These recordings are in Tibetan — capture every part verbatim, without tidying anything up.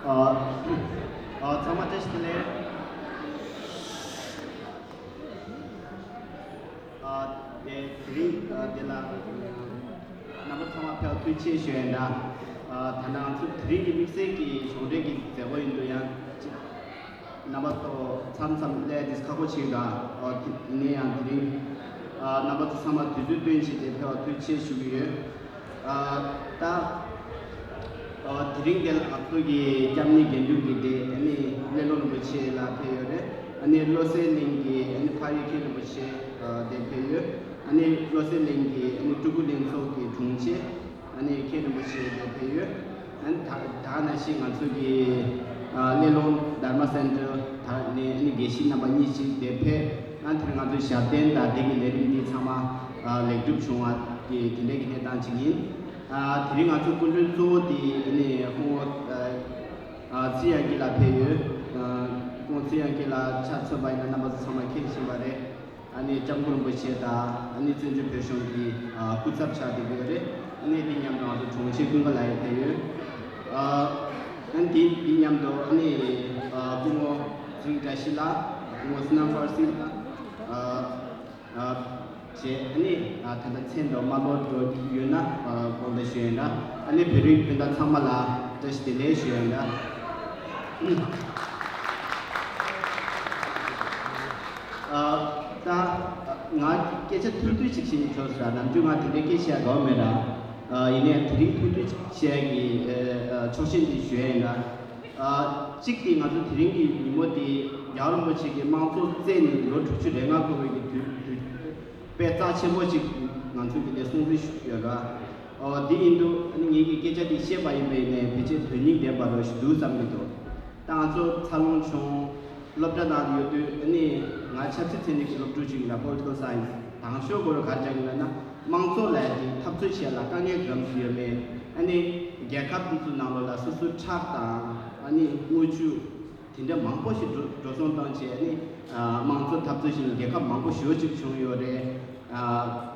ཨ། ཨ། ཚང་མ་བཀྲ་ཤིས་བདེ་ལེགས། ཨ། དེ་དེ་རིང་ཨ་དེ་ལ་རྣམ་པ་ཚང་མ་ཕེབས་ཐུགས་རྗེ་ཆེ་ཞུ་ཡ་ཡིན། ཨ། ད་ནང་ཚུད་དེ་རིང་གི་དམིགས་བསལ་གྱི་གཞུང་འབྲེལ་གྱི་མཛད་སྒོ་ཡིན་འདུག་ཡང་ཅིག་རྣམ་པ་ཚོ་མཚམས་མཚམས་སླེབས་དུས་ཁག་པོ་ཆེ་འདུག་ཨ། དེ་ནས་ཡང་དེ་རིང་ཨ་རྣམ་པ་ཚོ་ཚང་མ་དུས་ཚོད་བཏོན་བྱས་ཏེ་ཕེབས་པར་ཐུགས་རྗེ་ཆེ་ཞུ་གི་ཡོད། ཨ། ད་ཨ་དེ་རིང་འདིར་ང་ཚོ་གི་སྐྱབས་གནས་དགེ་འདུན་གྱི་སྡེ་ཨ་ནི་སླེ་ལུང་རིན་པོ་ཆེ་ལགས་ཕེབས་ཡོད་རེད། ཨ་ནི་བློ་གསལ་གླིང་གི་ཨ་ནི་ཕ་ཡུལ་མཁན་རིན་པོ་ཆེ་ཨ་དེ་ཕེབས་ཡོད། ཨ་ནི་བློ་གསལ་གླིང་གི་ཨ་ནི་སྤྲུལ་སྐུ་གླིང་ཚོགས་ཀྱི་དྲུང་ཆེ་ཨ་ནི་མཁན་རིན་པོ་ཆེ་དེ་ཕེབས་ཡོད། ཨ་ནི་ད་ད་ནང་བཞིན་ང་ཚོ་གི་ཨ་སླེ་ལུང་དྷརྨ་སེན་ཊར་ད་ནས་ཨ་ནི་དགེ་བཤེས་རྣམ་པ་གཉིས་ཅིག་དེ་ཕེབས། ཨ་དེར་ང་ཚོའི་ཞབས་བརྟན་དང་དེ་གི་ལས་རིམ་འདི་ཚང་མ་ཨ་ལེགས་གྲུབ་བྱུང་བ་གི་དེ་འདྲའི་གི་གནས་སྟངས་ཅིག་ཡིན། ཨ་དེ་རིང་ང་ཚོ་སྐུ་མགྲོན་གཙོ་བོ་དེ་ཨ་ནི་སྐུ་ངོ་ཨ་ཚེ་དབྱངས་སྐྱིད་ལགས་ཕེབས་ཡོད། ཨ་སྐུ་ངོ་ཚེ་དབྱངས་སྐྱིད་ལགས་ཆ་མཚོན་པ་ཡིན་ན་རྣམ་པ་ཚོ་ཚང་མ་མཁྱེན་བཞིན་པ་རེད། ཨ་ནི་སྐྱབས་མགོན་རིན་པོ་ཆེ་དང་ཨ་ནི་བཙན་བྱོལ་བོད་གཞུང་གི་ཨ་སྐུ་ཚབ་ཆགས་བསྡད་ཀྱི་ཡོད་རེད། ཨ་ནི་དེ་མཉམ་དུ་ང་ཚོ་དྲུང་ཆེ་ཀུན་དགའ་ལགས་ཡང་ཕེབས་ཡོད། ཨ་ཨ་ནི་དེ་དེ་མཉམ་དུ་ཨ་ནི་ཨ་སྐུ་ངོ་ཚེ་རིང་བཀྲ་ཤིས་ལགས། སྐུ་ངོ་བསོད་ནམས་ཕར་སིང་ལགས། ཨ་ཨ་བཅས་ཨ་ནི་ཨ་ད་ལྟ་མཚན་དུ་མ་ལོག་འགྲོ་ཡོད་ན་ཨ་དགོངས་དག་ཞུ་ཡིན་ལ། ཨ་ནི་བོད་རིགས་སྤུན་ཟླ་ཚང་མ་ལ་བཀྲ་ཤིས་བདེ་ལེགས་ཞུ་ཡིན་ལ། ཨ་ད་ང་སྐད་ཆ་ཐུང་ཐུང་ཅིག་བཤད་ཆོག་ཟེར། ནམ་རྒྱུན་ང་དེ་འདྲའི་སྐད་ཆ་བཤད་དགོས་མེད་ར། ཨ་ཡིན་ནའི་དེ་རིང་ཐུང་ཐུང་ཅིག་བཤད་ཀྱི་ཨ་ཆོག་མཆན་འདི་ཞུ་ཡ་ཡིན་ལ། ཨ་གཅིག་དེ་ང་ཚོ་དེ་རིང་གི་ཉིན་མོ་དེ་རྒྱལ་བ་རིན་པོ་ཆེ་གི་དམངས་གཙོ་བཙལ་ནས་ལོ་དྲུག་ཅུ་རེ་ལྔ་འཁོར་བའི་གི་དུས་དུས་དཔེ་རྩ་ཆེན་པོ་ཅིག་ང་ཚོ་གི་དེ་སྲུང་བརྩི་ཞུ་ཡོད་ར། ཨོ་དེ་ཡིན་དུས་ཨ་ནི་ངེད་ཀྱི་སྐད་ཆ་དེ་བཤད་པ་ཡིན་པས་ནས་ཕལ་ཆེར་དོན་སྙིང་ལྡན་པ་རོ་ཞིག་འདུག་བསམ་གྱི་འདུག་ད་ང་ཚོ་འཚར་ལོངས་བྱུང་། སློབ་གྲྭ་ནང་ཡོད་དུས་ཨ་ནི་ང་ཆབ་སྲིད་ཚན་རིག་གི་སློབ་ཕྲུག་ཅིག་ཡིན་ལ། Political Science། དང་ཤོས་སྐོར་ག་རེ་བྱ་གི་ཡོད་ན་དམངས་གཙོ་ལབ་ཡ་དེ་འཐབ་རྩོད་བྱེད་ཡ་ལ་དཀའ་ངལ་ག་རེ་ཡོད་མེད། ཨ་ནི་རྒྱལ་ཁབ་དེ་ཚོའི་ནང་ལོགས་ལ་སོ་སོའི་ཁྲག་དང་ཨ་ནི་རྔུལ་ཆུ་དེ་འདྲ་མང་པོ་ཞིག་འགྲོ་འགྲོ་སོང་བཏང་བྱས་ཨ་ནི་ཨ་དམངས་གཙོ་འཐབ་རྩོད་བྱས་ནས་རྒྱལ་ཁབ་མང་པོ་ཞེ་པོ་ཅིག་བྱུང་ཡོད་རེད། ཨ་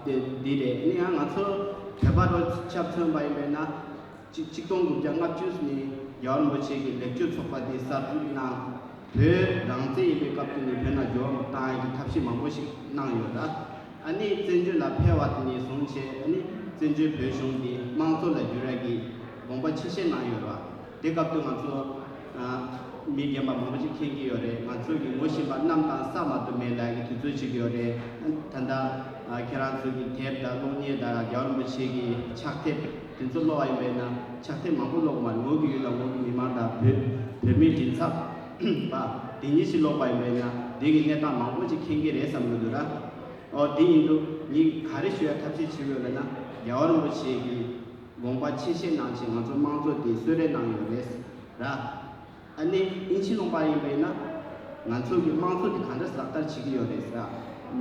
དེ་འདི་རེད། ཨ་ནི་ཡང་ང་ཚོ་བོད་པ་རོ་ཆ་མཚོན་པ་ཡིན་པས་ན། གཅིག་གཅིག་སྟོང་དགུ་བརྒྱ་ལྔ་བཅུ་ནས་རྒྱལ་བ་རིན་པོ་ཆེ་གི་ལེགས་བཅོས་ཚོགས་པ་དེ་གསར་འཛུགས་གནང་། བོད་རང་བཙན་ཡིན་པའི་སྐབས་དེ་ནས་བོད་ནང་འབྱོར་བ་བཏང་ཡག་གི་ཐབས་ཤེས་མང་པོ་ཞིག་གནང་ཡོད་ལ། ཨ་ནི་བཙན་བྱོལ་ལ་ཕེབས་པ་དེ་ནས་བཟུང་བྱས་ཨ་ནི་བཙན་བྱོལ་བོད་གཞུང་དེ་དམངས་གཙོ་ལ་བསྒྱུར་ཡག་གི་དགོངས་པ་ཆེ་བཞེས་གནང་ཡོད་རེད་བ། དེ་སྐབས་དུས་ང་ཚོ་ཨ་མི་རྒན་པ་མང་པོ་ཞིག་མཁྱེན་གྱི་ཡོད་རེད། ང་ཚོ་གི་ངོ་ཤེས་པ་གནམ་དང་ས་མ་གཏོགས་མེད་ལབ་ཡག་གི་དུས་ཚོད་ཅིག་ཡོད་རེད། ད་ལྟ་ཨ་ཁྱེད་རང་ཚོ་གི་དེབ་དང་གློག་བརྙན་དང་རྒྱལ་བ་རིན་པོ་ཆེ་གི་ཕྱག་དེབ་དེ་ཚོ་ཀློག་པ་ཡིན་པས་ན་ཕྱག་དེབ་མང་པོ་ཀློག་པ་མ་རེད། ངོས་ཀྱི་ཡུལ་དང་ངོས་ཀྱི་མི་མང་དང་བོད་བོད་མིའི་མགྲིན་ཚབ་པ་དེ་གཉིས་ཤིག་ཀློག་པ་ཡིན་པས་ན་དེ་གི་གནས་སྟངས་མང་པོ་ཅིག་མཁྱེན་གྱི་རེད་བསམ་གྱི་འདུག་ར། ཨོ་དེ་ཡིན་དུས་ངས་ག་རེ་ཞུ་ཡ་ཐབས་ཤེས་བྱེད་དགོས་ལབ་ན་རྒྱལ་བ་རིན་པོ་ཆེ་གི་དགོངས་པ་ཆེ་བཞེས་གནང་བྱས་ང་ཚོ་དམངས་གཙོ་དེ་གསོལ་རས་གནང་ཡོད་རེད་ར། ཨ་ནི་དབྱིན་ཇི་ལུང་པ་ཡིན་པས་ན་ང་ཚོ་གི་དམངས་གཙོ་དེ་ག་འདྲ་ལག་བསྟར་བྱེད་ཀྱི་ཡོད་རེད་ཟེར།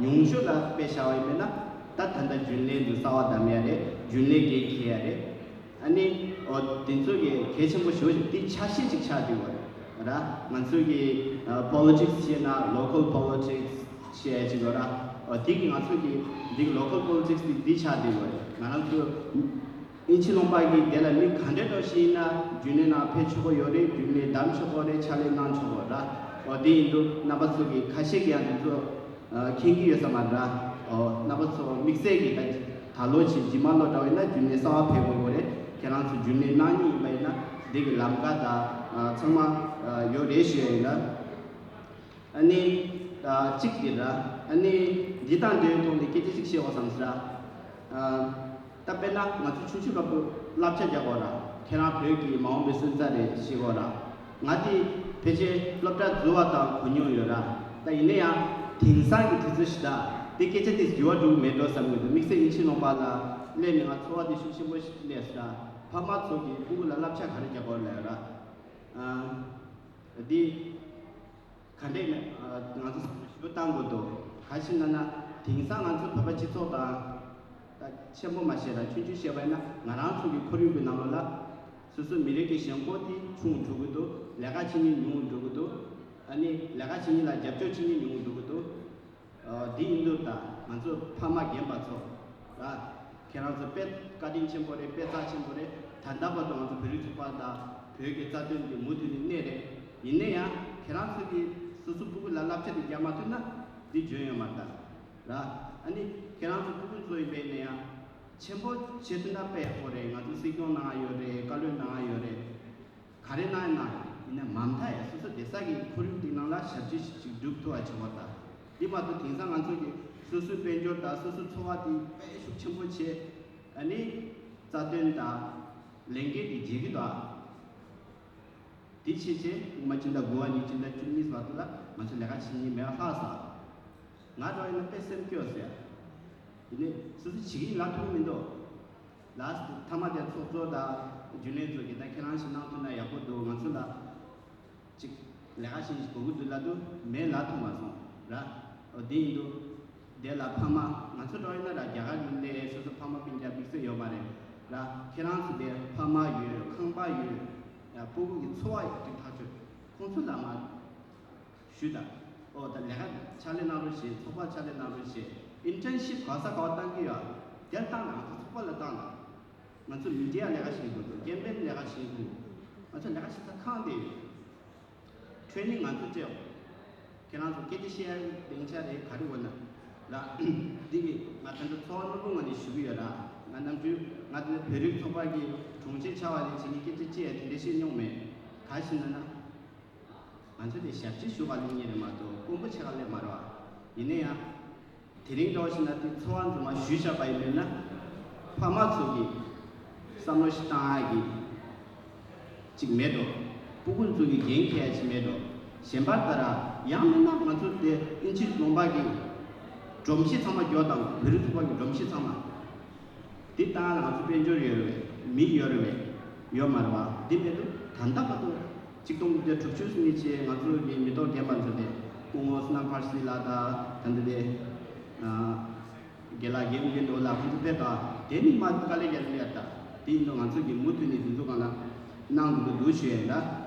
ཉུང་ཤོས་ལ་དཔེ་བཞག་པ་ཡིན་པས་ན་ད་ད་ལྟ་རྒྱུན་ལས་འདི་གསར་པ་བདམས་ཡ་རེད། རྒྱུན་ལས་འགན་འཁྱེར་ཡ་རེད། ཨ་ནི་འོ་དེ་ཚོ་གི་གལ་ཆེན་པོ་ཞེ་པོ་ཅིག་དེ་ཆ་ཤས་ཅིག་ཆགས་བསྡད་ཡོད་རེད་ར། ང་ཚོ་གི་ཨ་politics་བཤད་ན་local politics་བཤད་ཡ་ཅིག་ཡོད་ར། འོ་དེ་གི་ང་ཚོ་གི་འདི་local politics་དེ་འདི་ཆགས་བསྡད་ཡོད་རེད། ང་རང་ཚོ་དབྱིན་ཇི་ལུང་པ་གི་དེ་ལ་མི་ག་འདྲ་འགྲོ་ཞིག་ཡིན་ན་རྒྱུན་ལས་ནང་ཕེབས་ཆོག་གི་ཡོད་རེད། རྒྱུན་ལས་བདམས་ཆོག་གི་རེད། ཕྱག་ལས་གནང་ཆོག་གི་ར། འོ་དེ་ཡིན་དུས་རྣམ་པ་ཚོ་གི་ཁ་ཤས་ཀྱི་ཡང་དེ་ཚོ་ཨ་མཁྱེན་གྱི་ཡོད་ས་མ་རེད་ར། འོ་རྣམ་པ་ཚོ་དམིགས་བསལ་གྱི་ད་ད་ལོ་ཆེ་རྗེས་མ་ལོ་འདྲ་བ་ཡིན་ན་རྒྱུན་ལས་གསར་པ་ཕེབས་དགོས་ཀྱི་རེད། ཁྱེད་རང་ཚོ་རྒྱུན་ལས་གནང་མཁན་ཡིན་པ་ཡིན་ན་འདི་གི་ལམ་ཁ་དང་ཨ་ཚང་མ་ཨ་ཡོད་རེད་ཞུ་ཡ་ཡིན་ལ། ཨ་ནི་ཨ་གཅིག་དེ་ར། ཨ་ནི་འདི་དང་འབྲེལ་བའི་ཐོག་ནས་སྐད་ཆ་ཅིག་བཤད་དགོས་བསམ་ཟེར། ཨ། ད་དཔེར་ན་ང་ཚོ་ཆུང་ཆུང་སྐབས་སུ་བསླབ་བྱ་རྒྱག་དགོས་ར། ཁྱེད་རང་བོད་ཀྱི་མ་འོངས་པའི་སོན་རྩ་རེད་ཤེས་དགོས་ར། ང་དེ་ཕལ་ཆེར་སློབ་གྲྭ་རྫོགས་པ་དང་གོ་མྱོང་ཡོད་ར། ད་ཡིན་ན་ཡང་དེང་སང་གི་དུས་ཚོད་ཞིག་ད་དེ་སྐད་ཆ་དེ་འགྱུར་བ་འགྲོ་གི་མེད་འགྲོ་བསམ་གི་འདུག་དམིགས་བསལ་ཨིན་ཇི་ལུང་པ་ལ་སླེབས་ནས་ང་ཚོར་བ་དེ་ཤུགས་ཆེན་པོ་ཞིག་སླེབས་སོང་ར། ཕ་མ་ཚོ་གིས་སྤུ་གུ་ལ་བསླབ་བྱ་ག་རེ་རྒྱག་དགོས་ལབ་ཡོད་ར། ཨ། འདི་ག་འདྲས་ནས་ང་ཚོ་བསམ་བློ་ཞིབ་པོ་བཏང་དགོས་འདུག་ག་ཞིག་ན་ན་དེང་སང་ང་ཚོ་བོད་པ་སྤྱི་ཚོགས་དང་ད་ཆེན་པོ་མ་བཤད་ལ་ཆུང་ཆུང་བཤད་པ་ཡིན་ན་ང་རང་ཚོ་གི་ཁོར་ཡུག་གི་ནང་ལོགས་ལ་སོ་སོའི་མི་རིགས་ཀྱི་ཞེན་ཁོག་དེ་ཆུང་འགྲོ་གི་འདུག་ལས་ཀ་བྱེད་མཁན་ཉུང་འགྲོ་གི་འདུག་ཨ་ནི་ལས་ཀ་བྱེད་མཁན་ལ་རྒྱབ་སྐྱོར་བྱེད་མཁན་ཉུང་འགྲོ་གི་འདུག་འདི་ཡིན་དུས་ད་ང་ཚོ་ཕ་མ་རྒན་པ་ཚོ་ལ་ཁྱེད་རང་ཚོ་དཔེ་བཀའ་དྲིན་ཆེན་པོ་རེད། དཔེ་རྩ་ཆེན་པོ་རེད། ད་ལྟ་བར་དུ་ང་ཚོ་བོད་རིགས་ཚོགས་པ་དང་བོད་ཀྱི་རྩ་དོན་འདི་མུ་མཐུད་ནས་གནས་རེད། ཡིན་ན་ཡང་ཁྱེད་རང་ཚོ་གིས་སོ་སོ་སྤུ་གུ་ལ་བསླབ་བྱ་དེ་རྒྱག་མ་ཐུབ་ན་འདི་འཇོན་ཡོད་མ་རེད་ད་ར། ཨ་ནི་ཁྱེད་རང་ཚོ་སྤུ་གུ་ཚོ་ཡིན་པ་ཡིན་ན་ཡང་ཆེན་པོ་བྱེད་ཐུབ་ན་དཔེ་ཡག་པོ་རེད། ང་ཚོ་སྲིད་སྐྱོང་གནང་ཡ་ཡོད་རེད། བཀའ་བློན་གནང་ཡ་ཡོད་རེད། ག་རེ་གནང་ཡིན་ན་ཡིན་ན་མ་མཐའ་ཡང་སོ་སོ་བསྡད་ས་གི་ཁོར་ཡུག་དེ་ནང་ལ་ཞབས་ཕྱི་ཞིག་སྒྲུབ་ཐུབ་པ་བྱེད་དགོས་ད། འདི་མ་གཏོགས་དེང་སང་ང་ཚོ་གི་སོ་སོའི་དཔལ་འབྱོར་དང་སོ་སོའི་འཚོ་བ་དེ་དཔེ་ཤུགས་ཆེན་པོ་བྱས། ཨ་ནི་རྩ་དོན་དང་ལས་འགན་དེ་བརྗེད་ཀྱི་འདུག་ཨ། དེ་བྱས་བྱས་སྔོན་མ་སྤྱི་ཟླ་དགུ་པ་ནས་སྤྱི་ཟླ་བཅུ་གཉིས་བར་དུ་ལ་ང་ཚོ་ལས་ཀ་བྱེད་མཁན་མེད་པ་ལྷག་སོང་། ང་འདྲ་ཡིན་ན་དཔེ་སེམས་སྐྱོ་ཟེར། དེ་ནས་སོ་སོ་བྱེད་ཀྱི་ཡིན་ལབ་ཐུབ་ཀྱི་མི་འདུག་ལགས་སོ། མཐའ་མ་དེ་ཚོགས་གཙོ་དང་རྒྱུན་ལས་ཚོ་གིས་ད་ཁྱེད་རང་ཞིག་གནང་ཐུབ་ན་ཡག་པོ་འདུག་ང་ཚོ་ལ་ཅིག་ལས་ཀ་ཞིག་དགོས་ཀྱི་འདུག་ལབ་དུས་མེད་ལབ་ཐུབ་མ་སོང་ར། འོ་དེ་ཡིན་དུས་དེ་ལ་ཕ་མ་ང་ཚོ་འདྲ་ཡིན་ན་ར་རྒྱ་གར་ནས་སླེབས་སོ་སོ་ཕ་མ་སྤུན་ཀྱག་དམིགས་བསལ་ཡོད་མ་རེད་ར། ཁྱེད་རང་ཚོ་དེ་ཕ་མ་ཡོད། ཁང་པ་ཡོད། ཡ་སྤུ་གུ་གི་འཚོ་བ་ཡོད། ཅིག་ཐག་ཆོད་ཁོང་ཚོ་ལ་མ་ཞུས་དང་། ཨོ་ད་ལས་ཀ་ཕྱག་ལས་གནང་རོགས་བྱེད། ཚོགས་པ་ཕྱག་ལས་གནང་རོགས་བྱེད། ཨིན་ཊརན་ཤིབ་ག་ས་ག་བ་བཏང་གི་ཡོད། དེར་བཏང་ན་ང་ཚོ་ཚོགས་པ་ལ་བཏང་ན། ང་ཚོ་མི་ཌི་ཡ་ལས་ཀ་བྱེད་དགོས་འདུག་ཀེམ་པེན་ལས་ཀ་བྱེད་དགོས། ང་ཚོ་ལས་ཀ་བྱེད་ས་ཁང་དེ་ཡོད། ཊེ་རེ་ནིང་ང་ཚོ་སྤྲད་འོང་། ཁྱེད་རང་ཚོ་སྐད་ཆ་བཤད་ཡ་སྡིངས་ཆ་རེད། ག་རེ་འོ་ན་ལ། འདི་གི་ང་ད་ལྟ་ཚོར་བ་རྣོན་པོ་ངང་ནས་ཞུ་གི་ཡོད་ར། ང་ནམ་རྒྱུན་ང་དེ་བོད་རིགས་ཚོགས་པ་གི་དྲུང་ཆེ་ཆགས་པ་ནས་བྱེད་ཀྱི་སྐད་ཆ་བཤད་ཡ་དེ་འདྲ་བཤད་མྱོང་མེད། ག་ཞིག་ན་ན། ང་ཚོ་དེ་ཞབས་ཕྱི་ཞུ་བ་ལེན་མཁན་རེད་མ་གཏོགས་དཔོན་པོ་ཆགས་ལེ་མ་རེད་བ། ཡིན་ན་ཡང་། དེ་རིང་འདྲ་བ་ཞིག་ན་དེ་ཚོར་བ་འཛོམས་མ་ཞུས་བཞག་པ་ཡིན་མིན་ན། ཕ་མ་ཚོ་གིས་བསམ་བློ་ཞིག་བཏང་ཡ་གི་ཅིག་མེད་འགྲོ། སྤུ་གུ་ཚོ་གིས་འགན་འཁྱེར་ཡ་ཅིག་མེད་འགྲོ། གཞན་པ་ལྟར་ཡང་མིན་ན་ང་ཚོ་དེ་ཨིན་ཇི་ལུང་པ་གི་སྒྲོམ་གཞི་ཚང་མ་འགྱོ་དང་བོད་རིགས་ཚོགས་པ་གི་སྒྲོམ་གཞི་ཚང་མ། དེ་ལྟ་ལ་ང་ཚོ་དཔལ་འབྱོར་ཡོད་རེད་པས། མི་ཡོད་རེད་པས། ཡོད་མ་རེད་བ། འདི་མེད་དུ་ད་ལྟ་བར་དུ་ཆིག་སྟོང་དགུ་བརྒྱ་དྲུག་ཅུ་ནས་བྱས་ང་ཚོ་གི་མི་ཐོག་རྒན་པ་ཚོ་དེ་སྐུ་ངོ་སོ་ནམ་ཕར་སི་ལགས་དང་ད་འདི་དེ་རྒན་ལགས་རྒན་རྒན་འགྲོ་ལ་ཁོང་ཚོ་ཕེབས་དང་དེ་ནི་མ་དཀའ་ལས་རྒྱག་ལས་ཡ་ད་དེ་ཡིན་དུ་ང་ཚོ་གི་མུ་མཐུད་ནས་དེ་ཚོ་གང་ལ་གནང་དགོས་ཀྱི་འདུག་ཞུ་ཡ་ཡིན་ད།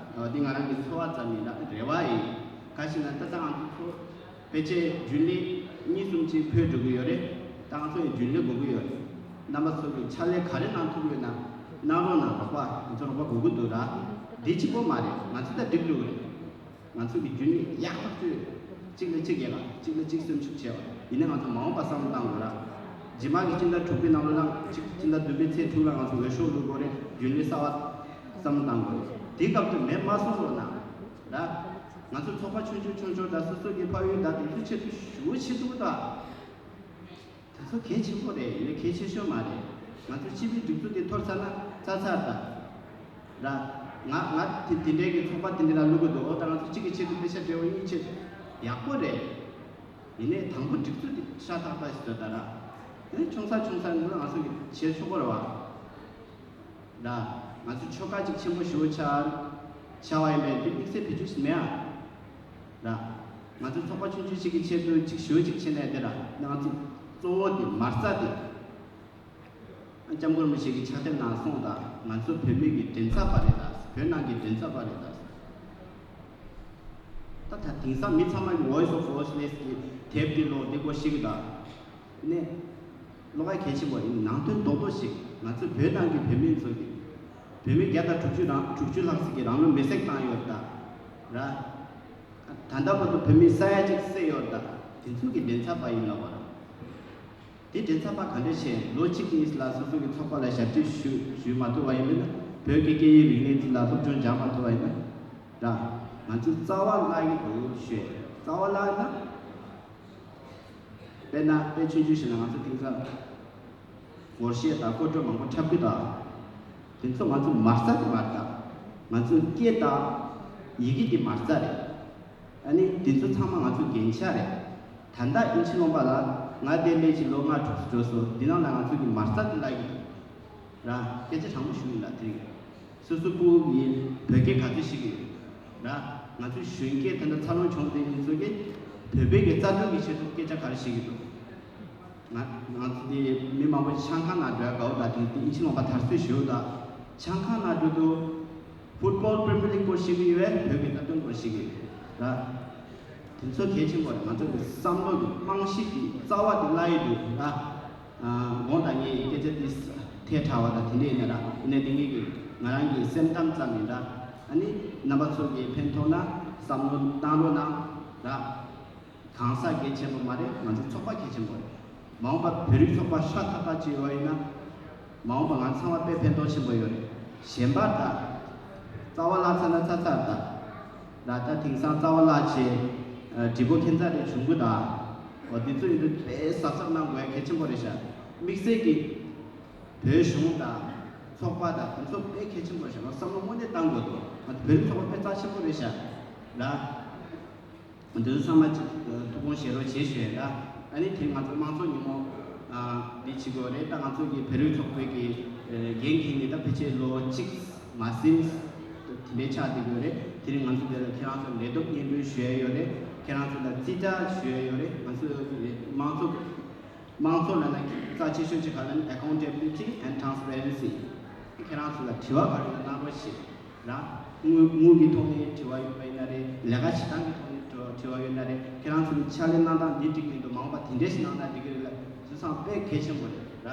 འདི་ང་རང་གི་ཚོར་བ་ཙམ་ཡིན་ད་རེ་བ་ཡིན། ག་ཞིག་ན་ད་ལྟ་ང་ཚོ་ཚོ། ཕལ་ཆེར་རྒྱུན་ལས་གཉིས་གསུམ་ཅིག་འཕོས་འགྲོ་གི་ཡོད་རེད། ད་ང་ཚོ་ཡང་རྒྱུན་ལས་དགོས་ཀྱི་ཡོད་རེད། རྣམ་པ་ཚོ་གིས་ཕྱག་ལས་ག་རེ་གནང་ཐུབ་ཡོད་ན་གནང་རོགས་གནང་། རོགས་པ་ང་ཚོ་རོགས་པ་དགོས་ཀྱི་འདུག་ར། འདི་གཅིག་པོ་མ་རེད། ང་ཚོ་ད་འགྲིག་འགྲོ་གི་རེད། ང་ཚོ་གི་རྒྱུན་ལས་ཡག་ཐག་ཆོད། གཅིག་ལ་གཅིག་ཡག་གཅིག་ལ་གཅིག་སེམས་ཤུགས་ཆེ་བ་ཡིན་ན་ང་ཚོ་མ་འོངས་པ་བསམ་བློ་བཏང་དགོས་ར། རྗེས་མ་གི་སྤྱི་ཟླ་དྲུག་པའི་ནང་ལོ་ན་གཅིག་སྤྱི་ཟླ་བདུན་པའི་ཚེས་དྲུག་ལ་ང་ཚོ་འོས་ཤོག་བླུག་དགོས་རེད། རྒྱུན་ལས་གསར་བ་བསམ་བློ་བཏང་དགོས་རེད། དེའི་སྐབས་དུ་མེད་མ་སོང་རོགས་གནང་། ར། ང་ཚོ་ཚོགས་པ་ཆུང་ཆུང་ཆུང་ཆུང་དང་སོ་སོ་གི་ཕ་ཡུལ་དང་དེ་ཚོ་ཆེད་དུ་ཞུ་བོ་བྱེད་ཐུབ་དང་། དེ་ཚོ་གལ་ཆེན་པོ་རེད། ཡིན་ན་གལ་ཆེ་ཤོས་མ་རེད། ང་ཚོ་སྤྱི་པའི་སྒྲིག་འཛུགས་དེ་འཐོར་ཚར་ན་ཚར་ཚར་དང་། ར། ང་ང་དེ་དེ་འདྲའི་གི་ཚོགས་པ་དེ་འདྲ་ལ་བླུག་གི་འདུག་འོ་ད་ང་ཚོ་གཅིག་གི་ཆེད་དུ་དཔེ་ཆ་སྤྲད་བོ་གཉིས་ཆེད་ཡག་པོ་རེད། ཡིན་ནའི་དང་པོ་སྒྲིག་འཛུགས་དེ་ཤ་སྟག་པ་ཞིག་བཟོས་ད་ར། དེ་ནས་ཆུང་ས་ཆུང་ས་ནས་ང་ཚོ་གི་བྱེད་ཆོག་གི་རེད་བ། ར། ང་ཚོ་ཆོལ་ཁ་ཅིག་ཆེན་པོ་ཞེ་པོ་ཆགས་ཆགས་པ་ཡིན་པས་དེ་དམིགས་བསལ་བེད་སྤྱོད་ཞིག་མེད་ཨ། ར། ང་ཚོ་ཚོགས་པ་ཆུང་ཆུང་ཞིག་གི་ཆེད་དུ་ཅིག་ཞེ་པོ་ཅིག་བྱས་ནས་དེ་ར་ང་ཚོ་གཙོ་བོ་དེ་མ་རྩ་དེ། ཨ་ལྕམ་སྐུ་རིན་པོ་ཆེ་གི་ཕྱག་དེབ་ནང་གསུངས་དང་ང་ཚོ་བོད་མི་གི་མགྲིན་ཚབ་པ་རེད་ད། བོད་ནང་གི་མགྲིན་ཚབ་པ་རེད་ད། ད་ད་དེང་སང་མི་ཚང་མ་གི་Voice of Voiceless་གི་དེབ་དེ་ཀློག་དེ་ཀོ་ཤེས་གི་ད། ནས། ཀློག་ཡ་གལ་ཆེན་པོ་ཡིན། ནང་དོན་རྡོག་རྡོག་ཞིག་ང་ཚོ་བོད་ནང་གི་བོད་མི་ཚོ་གི། བོད་མི་བརྒྱ་དང་དྲུག་ཅུ་རང་དྲུག་ཅུ་ལྷག་ཙམ་གྱིས་རང་ལུས་མེར་སྲེག་བཏང་ཡོད་ད། ར། ད་ལྟ་བར་དུ་བོད་མི་ས་ཡ་གཅིག་བསད་ཡོད་ད། དེ་ཚོ་གི་མགྲིན་ཚབ་པ་ཡིན་ལབ་པ་ར། དེ་མགྲིན་ཚབ་པ་ག་འདྲ་བྱས་ལོ་གཅིག་གཉིས་ལ་སོ་སོ་གི་ཚོགས་པ་ལ་ཞབས་ཕྱི་ཞུ་ཞུ་མ་ཐུབ་པ་ཡིན་ན། བོད་ཀྱི་སྐད་ཡིག་རིག་གནས་ཚོ་ལ་སློབ་སྦྱོང་སྦྱང་མ་ཐུབ་པ་ཡིན་ན། ར། ང་ཚོ་རྩ་བ་བརླག་གི་འདུག་ཞུས། རྩ་བ་བརླག་ན། དཔེར་ན་དཔེ་ཆུང་ཆུང་ཞིག་ན་ང་ཚོ་དེང་སང་སྒོར་གཞས་དང་སྐོར་བྲོ་མང་པོ་འཁྲབ་ཀྱི་དང་། དེ་ཚོ་ང་ཚོ་མ་རྩ་དེ་མ་རེད་ད། ང་ཚོ་སྐད་དང་ཡི་གེ་དེ་མ་རྩ་རེད། ཨ་ནི་དེ་ཚོ་ཚང་མ་ང་ཚོ་རྒྱན་ཆ་རེད། ད་ལྟ་དབྱིན་ཇི་ལུང་པ་ལ་ང་དེ་སླེབས་ཀྱི་ལོ་ལྔ་དྲུག་ཙམ་འགྲོ་སོང་། འདི་ནང་ལ་ང་ཚོ་གི་མ་རྩ་དེ་བརླག་གི་འདུག་ར། སྐད་ཆ་དྲང་པོ་ཞུ་ཡིན་ལ་དེ་རིང་། སོ་སོ་སྤུ་གུ་གིས་བོད་སྐད་ག་ཚོད་ཤེས་ཀྱི་ཡོད་ར། ང་ཚོའི་གཞོན་སྐྱེས་ད་ལྟ་འཚར་ལོངས་བྱུང་བསྡད་མཁན་ཚོ་གིས་བོད་པའི་གི་རྩ་དོན་གྱི་ཆེད་དུ་སྐད་ཆ་ག་རེ་བཤད་ཀྱི་འདུག་ང་ང་ཚོ་དེ་མི་མང་པོ་ཆང་ཁང་ནང་འགྲོ་ཡ་དགའ་བོ་དང་དེ་དེ་དབྱིན་ཇི་ལུང་པ་དར་སྲོལ་ཞེ་པོ་དང་། ཆང་ཁང་ནང་འགྲོ་དུས་ཕུཊ་བོལ་པི་རི་མི་ཡར་ལིག་སྐོར་བཤད་ཀྱི་ཡོད་པས་བོད་ཀྱི་རྩ་དོན་སྐོར་བཤད་ཀྱི་ཡོད་ར། དེ་ཚོ་གལ་ཆེན་པོ་རེད། ང་ཚོ་གི་བསམ་བློ་གི་རྨང་གཞི་གི་རྩ་བ་དེ་བརླག་ཡི་འདུག་ལ། དགོངས་དག་ངས་སྐད་ཆ་འདི་ཐལ་དྲགས་པ་དང་དེ་འདྲ་ཡིན་ན་ར། ཡིན་ནའི་དེ་ངས་གི་ང་རང་གི་སེམས་གཏམ་ཙམ་ཡིན་ར། ཨ་ནི་རྣམ་པ་ཚོ་གི་ཕན་ཐོགས་ན་བསམ་བློ་བཏང་རོགས་གནང་ར། གང་ཟག་གལ་ཆེན་པོ་མ་རེད། ང་ཚོ་ཚོགས་པ་གལ་ཆེན་པོ་རེད། མ་འོངས་པ་བོད་རིགས་ཚོགས་པ་ཧྲ་ཐག་ཐག་ཅིག་ཡོད་པ་ཡིན་ན། མ་འོངས་པ་ང་ཚང་མ་དཔེ་ཕན་ཐོགས་ཆེན་པོ་ཡོད་རེད། གཞན་པ་ད། རྩ་བ་བརླག་ཚར་ན་ཚར་ཚར་ད། ད་ལྟ་དེང་སང་རྩ་བ་བརླག་བྱས། ཨ། འགྲིག་པོ་ཁྱད་མཚར་རེ་བྱུང་གི་ད། འོ་འདི་ཚོ་ཡིན་དུས་དཔེ་གཟབ་གཟབ་གནང་དགོས་ཡ་གལ་ཆེན་པོ་རེད་ཤག་དམིགས་བསལ་གྱི་བོད་གཞུང་དང་ཚོགས་པ་དང་དེ་ཚོ་དཔེ་གལ་ཆེན་པོ་རེད་ཤག་ང་བསམ་བློ་དངོས་གནས་བཏང་དགོས་འདུག་ང་ཚོ་བོད་རིགས་ཚོགས་པ་དཔེ་རྩ་ཆེན་པོ་རེད་ཤག་ལ། འདི་ཚོ་ཚང་མ་ཅིག་ཐུགས་དགོངས་བཞེས་རོགས་བྱེད་ཞུ་ཡ་ལ། ཨ་ནི་དེ་ང་ཚོ་དམངས་གཙོ་ཉིན་མོ་འདི་བྱེད་དགོས་རེད། ད་ང་ཚོ་གི་བོད་རིགས་ཚོགས་པའི་གི་འགན་འཁྱེར་ནས་ད་ཕལ་ཆེར་ལོ་གཅིག་མ་ཟིན་དེ་འདྲའི་ཆགས་བསྡད་ཡོད་རེད། དེ་རིང་ང་ཚོ་འདི་ལ་ཁྱེད་རང་ཚོ་ལས་བསྡོམས་སྙན་སྒྲོན་ཞུ་ཡ་ཡོད་རེད། ཁྱེད་རང་ཚོ་ལ་རྩིས་ཁྲ་ཞུ་ཡ་ཡོད་རེད། ང་ཚོ་དམངས་གཙོ་དམངས་གཙོ་ལབ་ན་རྩ་ཆེ་ཤོས་ཅིག་ག་ལབ་ན་accountability and transparency། ཁྱེད་རང་ཚོ་ལ་དྲི་བ་ག་རེ་ཡོད་ན་གནང་རོགས་ཞེས་ར། དངུལ་དངུལ་གྱི་ཐོག་ནས་དྲི་བ་ཡོད་པ་ཡིན་ན་རེད། ལས་ཀ་བྱེད་སྟངས་ཀྱི་ཐོག་ནས་དྲི་བ་དྲི་བ་ཡོད་ན་རེད། ཁྱེད་རང་ཚོ་ནས་ཕྱག་ལས་གནང་སྟངས་འདི་འགྲིག་མི་འདུག་མ་འོངས་པ་དེ་འདྲས་ཞིག་གནང་ན་འགྲིག་གི་རེད་ལ། དེ་ཚོ་ཚང་དཔེ་གལ་ཆེན་པོ་རེད་ར།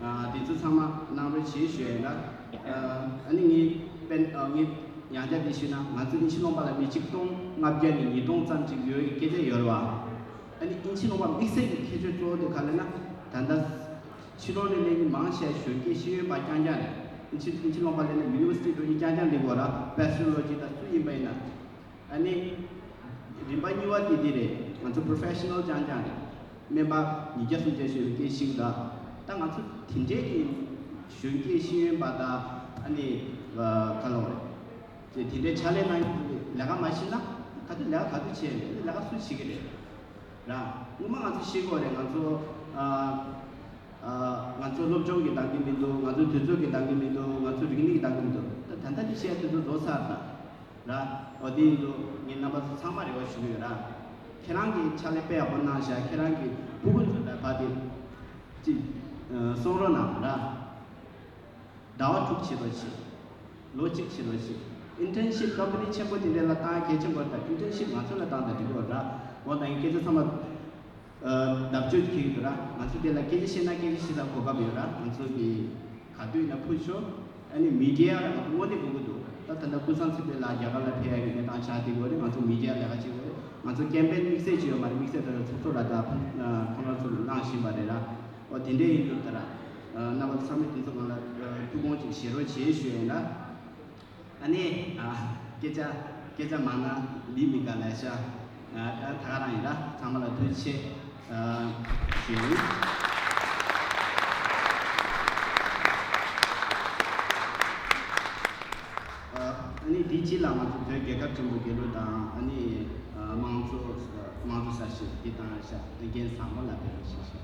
ཨ། དེ་ཚོ་ཚང་མ་གནང་རོགས་བྱེད་ཞུ་ཡ་ཡིན་ར། ཨ་ནི་ངས་དཔེ་ཨ་ངས་ཡང་བསྐྱར་འདི་ཞུས་ན་ང་ཚོ་དབྱིན་ཇི་ལུང་པ་ལ་མི་ཆིག་སྟོང་ལྔ་བརྒྱ་ནས་ཉིས་སྟོང་ཙམ་ཅིག་ཡོད་ཡི་སྐད་ཆ་ཡོད་རེད་བ། ཨ་ནི་དབྱིན་ཇི་ལུང་པ་དམིགས་བསལ་གྱི་ཁྱད་ཆོས་གཙོ་བོ་དེ་ག་ལབ་ན། ད་ལྟ་ཕྱི་ལོགས་ནས་སླེབས་མཁན་མང་ཆེ་བ་གཞོན་སྐྱེས་ཤེས་ཡོན་པ་རྐྱང་རྐྱང་རེད། དབྱིན་ཇི་དབྱིན་ཇི་ལུང་པ་སླེབས་ན་ཡུ་ནི་ཝར་སི་ཊི་འགྲོ་མཁན་རྐྱང་རྐྱང་སླེབས་ཡོད་ར། བེ་ཆེ་ལོར་ཅིག་དང་སུ་ཡིན་པ་ཡིན་ན། ཨ་ནི། རིམ་པ་གཉིས་པ་དེ་འདི་རེད། ང་ཚོ་པོ་རོ་ཕེ་ཤི་ནལ་རྐྱང་རྐྱང་རེད། སྨན་པ་ཉིས་བརྒྱ་སུམ་བརྒྱ་ཞིག་ཡོད་མཁན་ཞིག་དང་། ད་ང་ཚོ་དེ་འདྲའི་གི་གཞོན་སྐྱེས་ཤེས་ཡོན་པ་དང་ཨ་ནི་ག་ལབ་དགོས་རེད། དེ་དེ་འདྲའི་ཕྱག་ལས་གནང་ཡག་ལས་ཀ་མ་བྱེད་ན་ག་དུས་ལས་ཀ་ག་དུས་བྱེད་ཡོད། ལས་ཀ་སུ་བྱེད་ཀྱི་རེད། ར། སྔོན་མ་ང་ཚོ་ཤེས་དགོས་རེད། ང་ཚོ་ཨ་ཨ་ང་ཚོ་སློབ་སྦྱོང་གི་འདང་གི་མི་འདུག་ང་ཚོ་དུས་ཚོད་ཀྱི་འདང་གི་མི་འདུག་ང་ཚོ་རིག་གནས་ཀྱི་འདང་གི་མི་འདུག་ད་ད་ལྟ་འདི་བཤད་དུས་ཚོད་རྫོགས་ཚར་ད། ར། འོ་དེ་ཡིན་དུས་ངས་རྣམ་པ་ཚོ་ཚང་མ་རེ་བ་ཞུ་གི་ཡོད་ར། ཁྱེད་རང་གིས་ཕྱག་ལས་དཔེ་ཡག་པོ་གནང་བཞག་ཁྱེད་རང་གི་ཕྲུ་གུ་ཚོ་ད་བར་དེ་ཅིག་གསུང་རོགས་གནང་ར། ཟླ་བ་དྲུག་བྱེད་རོགས་བྱེད། ལོ་གཅིག་བྱེད་རོགས་བྱེད། ཨིན་ཊརན་ཤིབ་ཀམ་པ་ནི་ཆེན་པོ་དེ་འདྲ་ལ་བཏང་གལ་ཆེན་པོ་རེད། ད་ཨིན་ཊརན་ཤིབ་ང་ཚོ་ལ་བཏང་ད་འགྲིག་གི་རེད་ར། འོ་ད་ངས་སྐད་ཆ་ཚང་མ། ཨ། བརྡབ་གཅོད་འཁྱེར་གྱི་འདུག་ར། ང་ཚོ་དེ་ལ་སྐད་ཆ་བཤད་ན་སྐད་ཆ་བཤད་ས་གོ་སྐབས་ཡོད་ར། ང་ཚོ་གི་ག་དུས་ཡིན་ན་ཕུལ་ཆོག་ཨ་ནི་མི་ཌི་ཡ་ལ་ང་ཚོ་དངོས་གནས་དགོས་ཀྱི་འདུག་ད་ད་ལྟ་ཀུན་བཟང་ཚེ་འཕེལ་ལགས་རྒྱ་གར་ལ་ཕེབས་ཡ་གི་གནས་སྟངས་ཆགས་བསྡད་ཡོད་རེད། ང་ཚོ་མི་ཌི་ཡ་ལས་ཀ་བྱེད་དགོས་རེད། ང་ཚོ་ཀེམ་པེན་དམིགས་བསལ་ཅིག་ཡོད་མ་རེད། དམིགས་བསལ་དེ་ལ་ཚོགས་གཙོ་ལགས་དང་ཁོང་རྣམ་ཚོ་གནང་བཞིན་པ་རེད་ར། འོ་དེ་འདྲས་ཡིན་འདུག་ད་ར། རྣམ་པ་ཚོ་ཚང་མས་དེ་ཚོ་སྒང་ལ་ཐུགས་དགོངས་ཅིག་བཞེས་རོགས་བྱེད་ཞུ་ཡ་ཡིན་ར། ཨ་ནི། ཨ། སྐད་ཆ། སྐད་ཆ་མང་ན་ལུས་མི་དགའ་ལབ་ཤག་ཨ། ད་ག་རང་ཡིན་ར། ཚང་མ་ལ་ཐུགས་རྗེ་ཆེ། ཨ། ཞུ་ཡིན། ཨ་ནི་འདི་རྗེས་ལ་ང་ཚོ་བོད་རྒྱལ་ཁབ་ཆེན་པོ་རྒྱལ་གླུ་དང་ཨ་ནི་དམངས་གཙོ་དམངས་གཙོ་གསར་ཤོག་འདི་དང་ཤག་འགན་བཟང་པོ་ལ་ཕེབས་རོགས་ཞེས་ཤིག་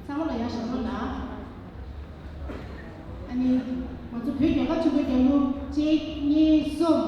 ཚང་མ་ལ་ཡར་ཞབས་བྲོ་གནང་། ཨ་ནི་ང་ཚོ་བོད་རྒྱལ་ཁབ་ཆེན་པོའི་རྒྱལ་གླུ་གཅིག་གཉིས་གསུམ།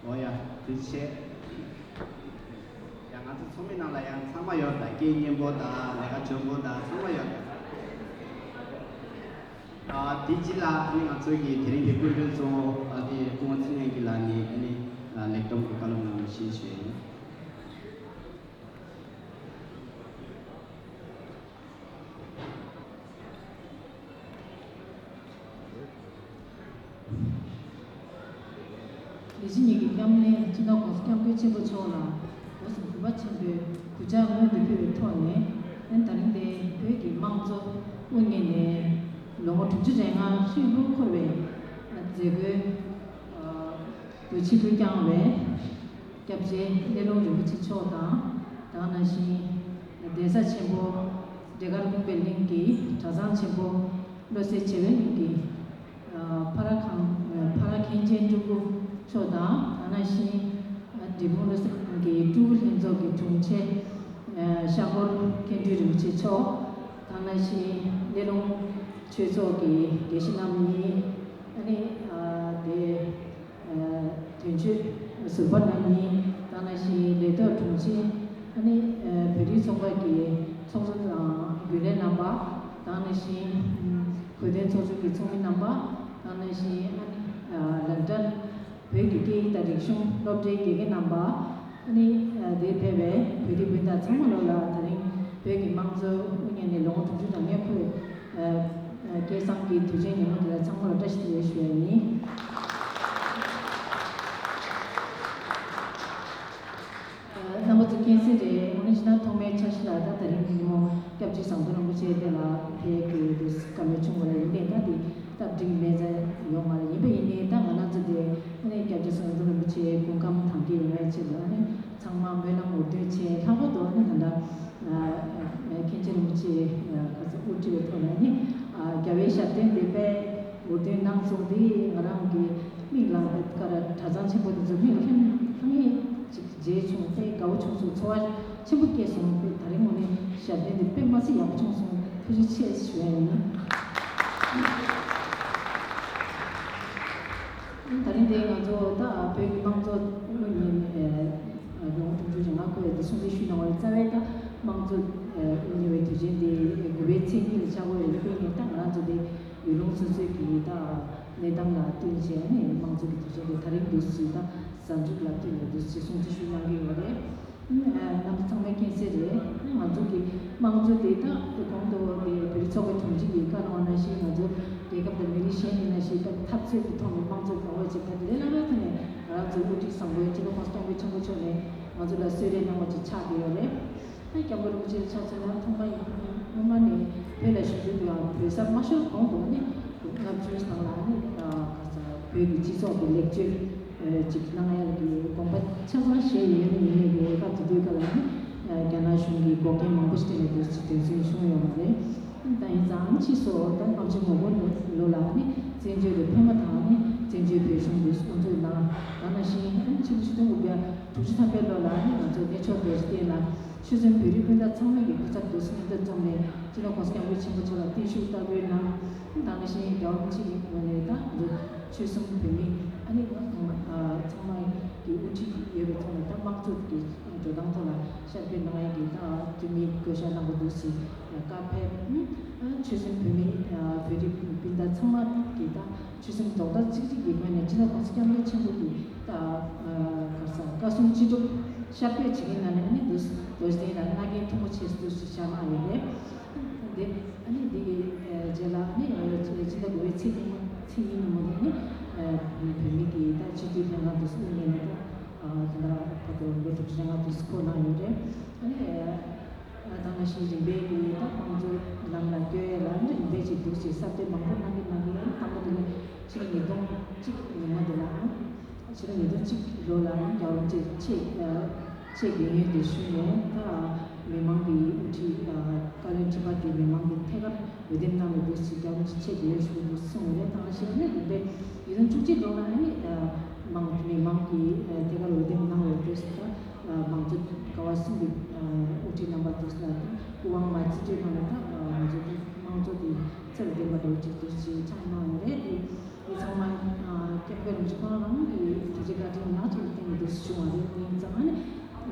ཨོ་ཡ། ཐུགས་རྗེ་ཆེ། ཡ། ང་ཚོ་ཚོགས་མི་ནང་ལ་ཡང་ཚང་མ་ཡོད་ད། སྐད་སྙན་པོ་དང་ལས་ཀ་འཇོན་པོ་དང་ཚང་མ་ཡོད་ད། ཨ། དེ་རྗེས་ལ་ཨ་ནི་ང་ཚོ་གི་དེ་རིང་གི་སྐུ་མགྲོན་གཙོ་བོ་ཨ་ནི་སྐུ་ངོ་ཚེ་རིང་སྐྱིད་ལགས་ནས་ཨ་ནི་ལེགས་གཏོང་གི་བཀའ་སློབ་གནང་བ་ཞུ་ཞུ་ཡ་ཡིན། ལས་བྱེད་གཉིས་ཀྱི་མཉམ་ལས་སྤྱི་ནོར་༸གོང་ས་༸སྐྱབས་མགོན་ཆེན་པོ་མཆོག་ལ་འོས་སུ་གུས་པ་ཆེན་པོས་གུས་ཕྱག་སྔོན་དུ་ཕུལ་བའི་ཐོག་ནས། ཨན། ད་རིང་འདིར་བོད་ཀྱི་དམངས་གཙོ་དབུ་བརྙེས་ནས་ལོ་ངོ་དྲུག་ཅུ་རེ་ལྔ་ཧྲིལ་པོ་འཁོར་བའི་མཛད་སྒོའི་དུས་ཆེན་དུ་བསྐྱངས་པའི་སྐྱབས་རྗེ་སླེ་ལུང་རིན་པོ་ཆེ་མཆོག་དང་། དེ་ནང་བཞིན་གདན་ས་ཆེན་པོ་འབྲས་དཀར་ཀུན་དགའ་གླིང་གི་གྲྭ་ཚང་ཆེན་པོ་བློ་གསལ་བྱེ་བའི་གླིང་གི་ཕ་ར་ཁང་ཕ་ར་མཁན་ཆེན་སྤྲུལ་སྐུ་མཆོག་དང་། དེ་ནང་བཞིན་འབྲས་སྤུངས་བློ་གསལ་གླིང་གི་སྤྲུལ་སྐུ་ལྷན་ཚོགས་ཀྱི་དྲུང་ཆེ་ཤར་སྒོར་མཁན་སྤྲུལ་རིན་པོ་ཆེ་མཆོག། དེ་ནང་བཞིན་སླེ་ལུང་ཆོས་ཚོགས་ཀྱི་དགེ་བཤེས་རྣམ་གཉིས། ཨ་ནི་དེ། དོན་གཅོད་ཟུར་པ་རྣམ་གཉིས། དེ་ནང་བཞིན་ལས་ཐོག་དྲུང་ཆེ། ཨ་ནི་བོད་རིགས་ཚོགས་པ་གི་ཚོགས་གཙོ་དང་རྒྱུན་ལས་རྣམ་པ། དེ་ནང་བཞིན་གོ་སྟོན་ཚོགས་ཆུང་གི་ཚོགས་མི་རྣམ་པ། དེ་ནང་བཞིན་ཨ་ནི་ལན་ཀྲན་བོད་ཀྱི་སྐད་ཡིག་དང་རིག་གཞུང་སློབ་གྲྭའི་དགེ་རྒན་རྣམ་པ། ཨ་ནི་དེར་ཕེབས་པའི་བོད་རིགས་སྤུན་ཟླ་ཚང་མ་ལོ་ལ་དེ་རིང་བོད་ཀྱི་དམངས་གཙོ་དབུ་བརྙེས་ནས་ལོ་ངོ་དྲུག་ཅུ་དང་ལྔ་འཁོར་བའི་སྐལ་བཟང་གི་དུས་ཆེན་ཉིན་མོ་དེ་ལ་ཚང་མ་ལ་བཀྲ་ཤིས་བདེ་ལེགས་ཞུ་ཡ་ཡིན། རྣམ་པ་ཚོ་མཁྱེན་གསལ་རེད། དངོས་གནས་བྱས་ན་ཐོག་མའི་འཆར་གཞི་ལ་ད་དེ་རིང་ཉིན་མོ་སྐྱབས་རྗེ་ཟམ་གདོང་རིན་པོ་ཆེ་དེ་ལ་ཕེབས་དགོས་དུས་བཀའ་མོལ་བྱུང་བ་ལ་ཡིན་པས། ད་དེ་སྟབས་འགྲིག་མེད་ཙང་ཡོང་མ་རེད། ཡིན་པ་ཡིན་ནའི་ད་ང་རང་ཚོ་དེ་ཨ་ནི་སྐྱབས་རྗེ་ཟམ་གདོང་རིན་པོ་ཆེའི་སྐུ་ཁམས་དྭངས་སྐྱིད་ཡོང་བའི་ཆེད་དུ་ཨ་ནི་ཚང་མ་སྨོན་ལམ་འོར་འདོན་བྱས། ལྷག་པར་དུ་ཨ་ནི་ད་ལྟ་མཁན་ཆེན་རིན་པོ་ཆེ་ཁ་ས་དབུ་ཁྲིད་པའི་ཐོག་ནས་ཨ་ནི་རྒྱལ་བའི་ཞབས་བརྟན་དེ་དཔེ་འོར་འདོན་གནང་སོང་། དེ་ང་རང་གི་མིག་ལ་ཀ་ར་གྲྭ་ཚང་ཆེན་པོ་དེ་ཚོ་མིག་ལ་ལྷང་ལྷང་ངེ་ཅིག་མཇལ་བྱུང་། དཔེ་དགའ་བོ་བྱུང་སོང་། ཚོར་བ་ཆེན་པོ་སྐྱེས་སོང་། དཔེ་ད་རིང་དངོས་གནས་ཞབས་བརྟན་དེ་དཔེ་མ་སྲིད་ཡག་པོ་བྱུང་སོང་། ཐུགས་རྗེ་ཆེ་ཞུ་ཡ་ཡིན། ད་རིང་དེ་ང་ཚོ་ད་བོད་ཀྱི་དམངས་གཙོ་དབུ་བརྙེས་ནས་ལོ་ངོ་དྲུག་ཅུ་རེ་ལྔ་འཁོར་བའི་དེ་སྲུང་བརྩི་ཞུས་གནང་བ་རེད། རྩ་བའི་ད་དམངས་གཙོ་དབུ་བརྙེས་པའི་དུས་ཆེན་དེ་དགུ་པའི་ཚེས་གཉིས་ལ་ཆགས་ཀྱི་ཡོད་རེད། དེ་ནས་ད་ང་རང་ཚོ་དེ་ཡུལ་ལུང་སོ་སོའི་གི་ད་གནས་སྟངས་ལ་བསྟུན་བྱས་ནས་དམངས་གཙོ་གི་དུས་ཆེན་དེ་ད་རིང་འདུག་སེ་ད་གཟའ་མཇུག་ལ་བསྟུན་ནས་འདུག་སེ་སྲུང་བརྩི་ཞུས་གནང་གི་ཡོད་རེད། ཨ་རྣམ་པ་ཚང་མས་མཁྱེན་གསལ་རེད། ང་ཚོ་གི་དམངས་གཙོ་དེ་ད་གོང་དུ་དེ་བོད་རིགས་ཚོགས་པའི་དྲུང་ཆེ་གིས་བཀའ་གནང་བ་ནང་བཞིན། ང་ཚོ་རྒྱལ་ཁབ་དང་མི་རིགས་གཞན་ཡིན་ན་ཞིག་ད་འཐབ་རྩོད་ཀྱི་ཐོག་ནས་དམངས་གཙོ་གང་འོས་ཅིག་ད་ལས་སླ་པོའི་ཐོག་ནས་ང་རང་ཚོའི་དབུ་ཁྲིད་བཟང་པོའི་སྤྱི་ནོར་༸གོང་ས་༸སྐྱབས་མགོན་ཆེན་པོ་མཆོག་ནས་ང་ཚོ་ལ་གསོལ་རས་གནང་བ་ཅིག་ཆགས་བསྡད་ཡོད་རེད། ད་༸སྐྱབས་མགོན་རིན་པོ་ཆེ་ཆ་མཚོན་ན་ཐོག་མ་ཡིན་སྔོན་མ་ནས་བོད་ལ་བཞུགས་དུས་ཡང་བོད་ས་མ་ཤོར་གོང་དུ་ནི་ལྔ་བཅུ་ནང་ལ་ནི་ག་ས་བོད་ཀྱི་སྤྱི་ཚོགས་ཀྱི་ལེགས་བཅོས་ཅིག་གནང་ཡག་གི་དགོངས་པ་ཆ་ཚང་བཞེས་ཡོད་ནི་ཡིན་ནའི་གི་སྐབས་དེ་དུས་སྐབས་ལ་ནི་རྒྱ་ནག་གཞུང་གིས་འགོག་རྐྱེན་མང་པོ་ཞིག་སྤྲད་ནས་དུས་སུ་དོན་ཚན་བྱུང་ཡོད་མ་རེད། ད་ཡིན་ཙང་ཕྱིས་སུ་ད་ལྔ་བཅུ་ང་དགུ་ལོ་ལ་ནི་བཙན་བྱོལ་དུ་ཕེབས་མ་ཐག་ནི་བཙན་བྱོལ་བོད་གཞུང་དུ་དབུ་འཛུགས་གནང་། ད་ནང་བཞིན་ཕྱི་ལོ་ཆིག་སྟོང་དགུ་བརྒྱ་དྲུག་ཅུ་ཐམ་པའི་ལོ་ལ་ནི་ང་ཚོ་གནས་མཆོག་རྡོ་རྗེ་གདན་ལ་ཆོལ་གསུམ་བོད་རིགས་སྤུན་ཟླ་ཚང་མ་གི་སྐུ་ཚབ་དུ་མཉམ་དུ་འཛོམས་ནས་སྤྱི་ནོར་༸གོང་ས་༸སྐྱབས་མགོན་ཆེན་པོ་མཆོག་ལ་བརྟན་བཞུགས་བསྟར་འབུལ་གནང་། ད་ནང་བཞིན་རྒྱལ་བ་རིན་པོ་ཆེ་གི་ངོས་ནས་ད་ང་ཚོ་ཆོལ་གསུམ་བོད་མི་ཨ་ནི་ང་ཚང་མ་ཨ་ཚང་མ་གི་དབུ་ཁྲིད་ཡོད་པའི་ཐོག་ནས་ད་དམངས་གཙོ་གི་འགྲོ་སྟངས་ཐོག་ལ་ཤར་བསྐྱོད་གནང་ཡས་ཀྱི་ད་འཐུས་མི་བསྐོ་བཞག་གནང་བ་འདུག་ཟེར་བཀའ་ཕེབས། ཨ་ཆོལ་གསུམ་བོད་མི་ཨ་བོད་རིགས་སྤུན་ཟླ་ཚང་མ་གི་ད་ཆོལ་གསུམ་རྡོག་རྩ་གཅིག་སྒྲིལ་གྱི་ངོས་ནས་སྤྱི་ནོར་༸གོང་ས་༸སྐྱབས་མགོན་ཆེན་པོ་གི་ད་ཨ་ག་ས་བཀའ་གསུང་ཅི་སྒྲུབ་ཤར་བསྐྱོད་བྱེད་མཁན་ནང་ནས་ཨ་ནི་འདུག་སེ་རྡོ་རྗེ་གདན་ལ་མངའ་འགན་ཐུན་མོང་ཆེ་ཤོས་ཤིག་བཞག་གནང་ཡོད་རེད། འདི་ཨ་ནི་འདི་གི་རྗེས་ལ་ཨ་ནི་སྤྱི་ཟླ་དགུ་པའི་ཚེས་གཉིས་མ་ཚེས་གཉིས་ཉིན་མོ་ནས་ནི་བོད་མི་གི་ད་སྤྱི་འཐུས་ལྷན་ཁང་དུ་སུ་ཡིན་ནས་ད་ད་ལྟ་བར་དུ་ལོ་དྲུག་ཅུ་རེ་ལྔ་དུ་སུ་འཁོར་གནང་ཡོད་རེད། ཨ་ནི་ད་ནང་བཞིན་རིམ་པས་ཀྱི་ད་དམངས་གཙོ་ལམ་ལ་བསྐྱོད་ཡས་ལ་ཨ་ནི་རིམ་པས་ཀྱི་འདུག་ཅེས་གསར་གཏོད་མང་པོ་གནང་གི་གནང་གི། ཨ་ནི་དང་པོ་དེ་ནི་ཕྱི་ལོ་ཉིས་སྟོང་གཅིག་ཉིན་མོ་དེ་ལ་ཨ་ཕྱི་ལོ་ཉིས་སྟོང་གཅིག་ལོ་ལ་རྒྱལ་བ་རིན་པོ་ཆེ་ཆེད་ཆེད་དགོས་ཡོད་དེ་ཞུས་ནས་ད་མི་མང་གི་དབུ་ཁྲིད་བཀའ་བློན་ཁྲི་པ་དེ་མི་མང་གི་ཐད་ཀར་འོས་འདེམས་གནང་བའི་དུས་སུ་རྒྱལ་བ་རིན་པོ་ཆེ་ཆེད་དགོས་ཡོད་ཞུ་གི་འདུག་གསུངས་ཡོད་རེད། ད་ང་ཞེ་ནས་འདི་འདྲའི་ཉིས་སྟོང་བཅུ་གཅིག་ལོ་ལ་ནི་མང་མི་མང་གི་ཐད་ཀར་འོས་འདེམས་གནང་བའི་དུས་སུ་ད་མང་གཙོ་ཀ་བ་གསུམ་གྱི་དབུ་ཁྲིད་རྣམ་པ་དུ་ལ་སྐུ་དབང་མ་རྩིས་སྤྲོད་གནང་ནས་ད་ང་ཚོ་དམངས་གཙོ་དེ་ཚད་ལ་ལྡན་པ་འགྲོ་ཅིག་དུས་སུ་ཆགས་གནང་ཡོད་རེད། དེ་འདི་ཚང་མ་སྐྱབས་མགོན་རིན་པོ་ཆེ་ཁོང་རང་གི་དེ་རྗེས་བཀའ་དྲིན་ཡག་ཅིག་ལ་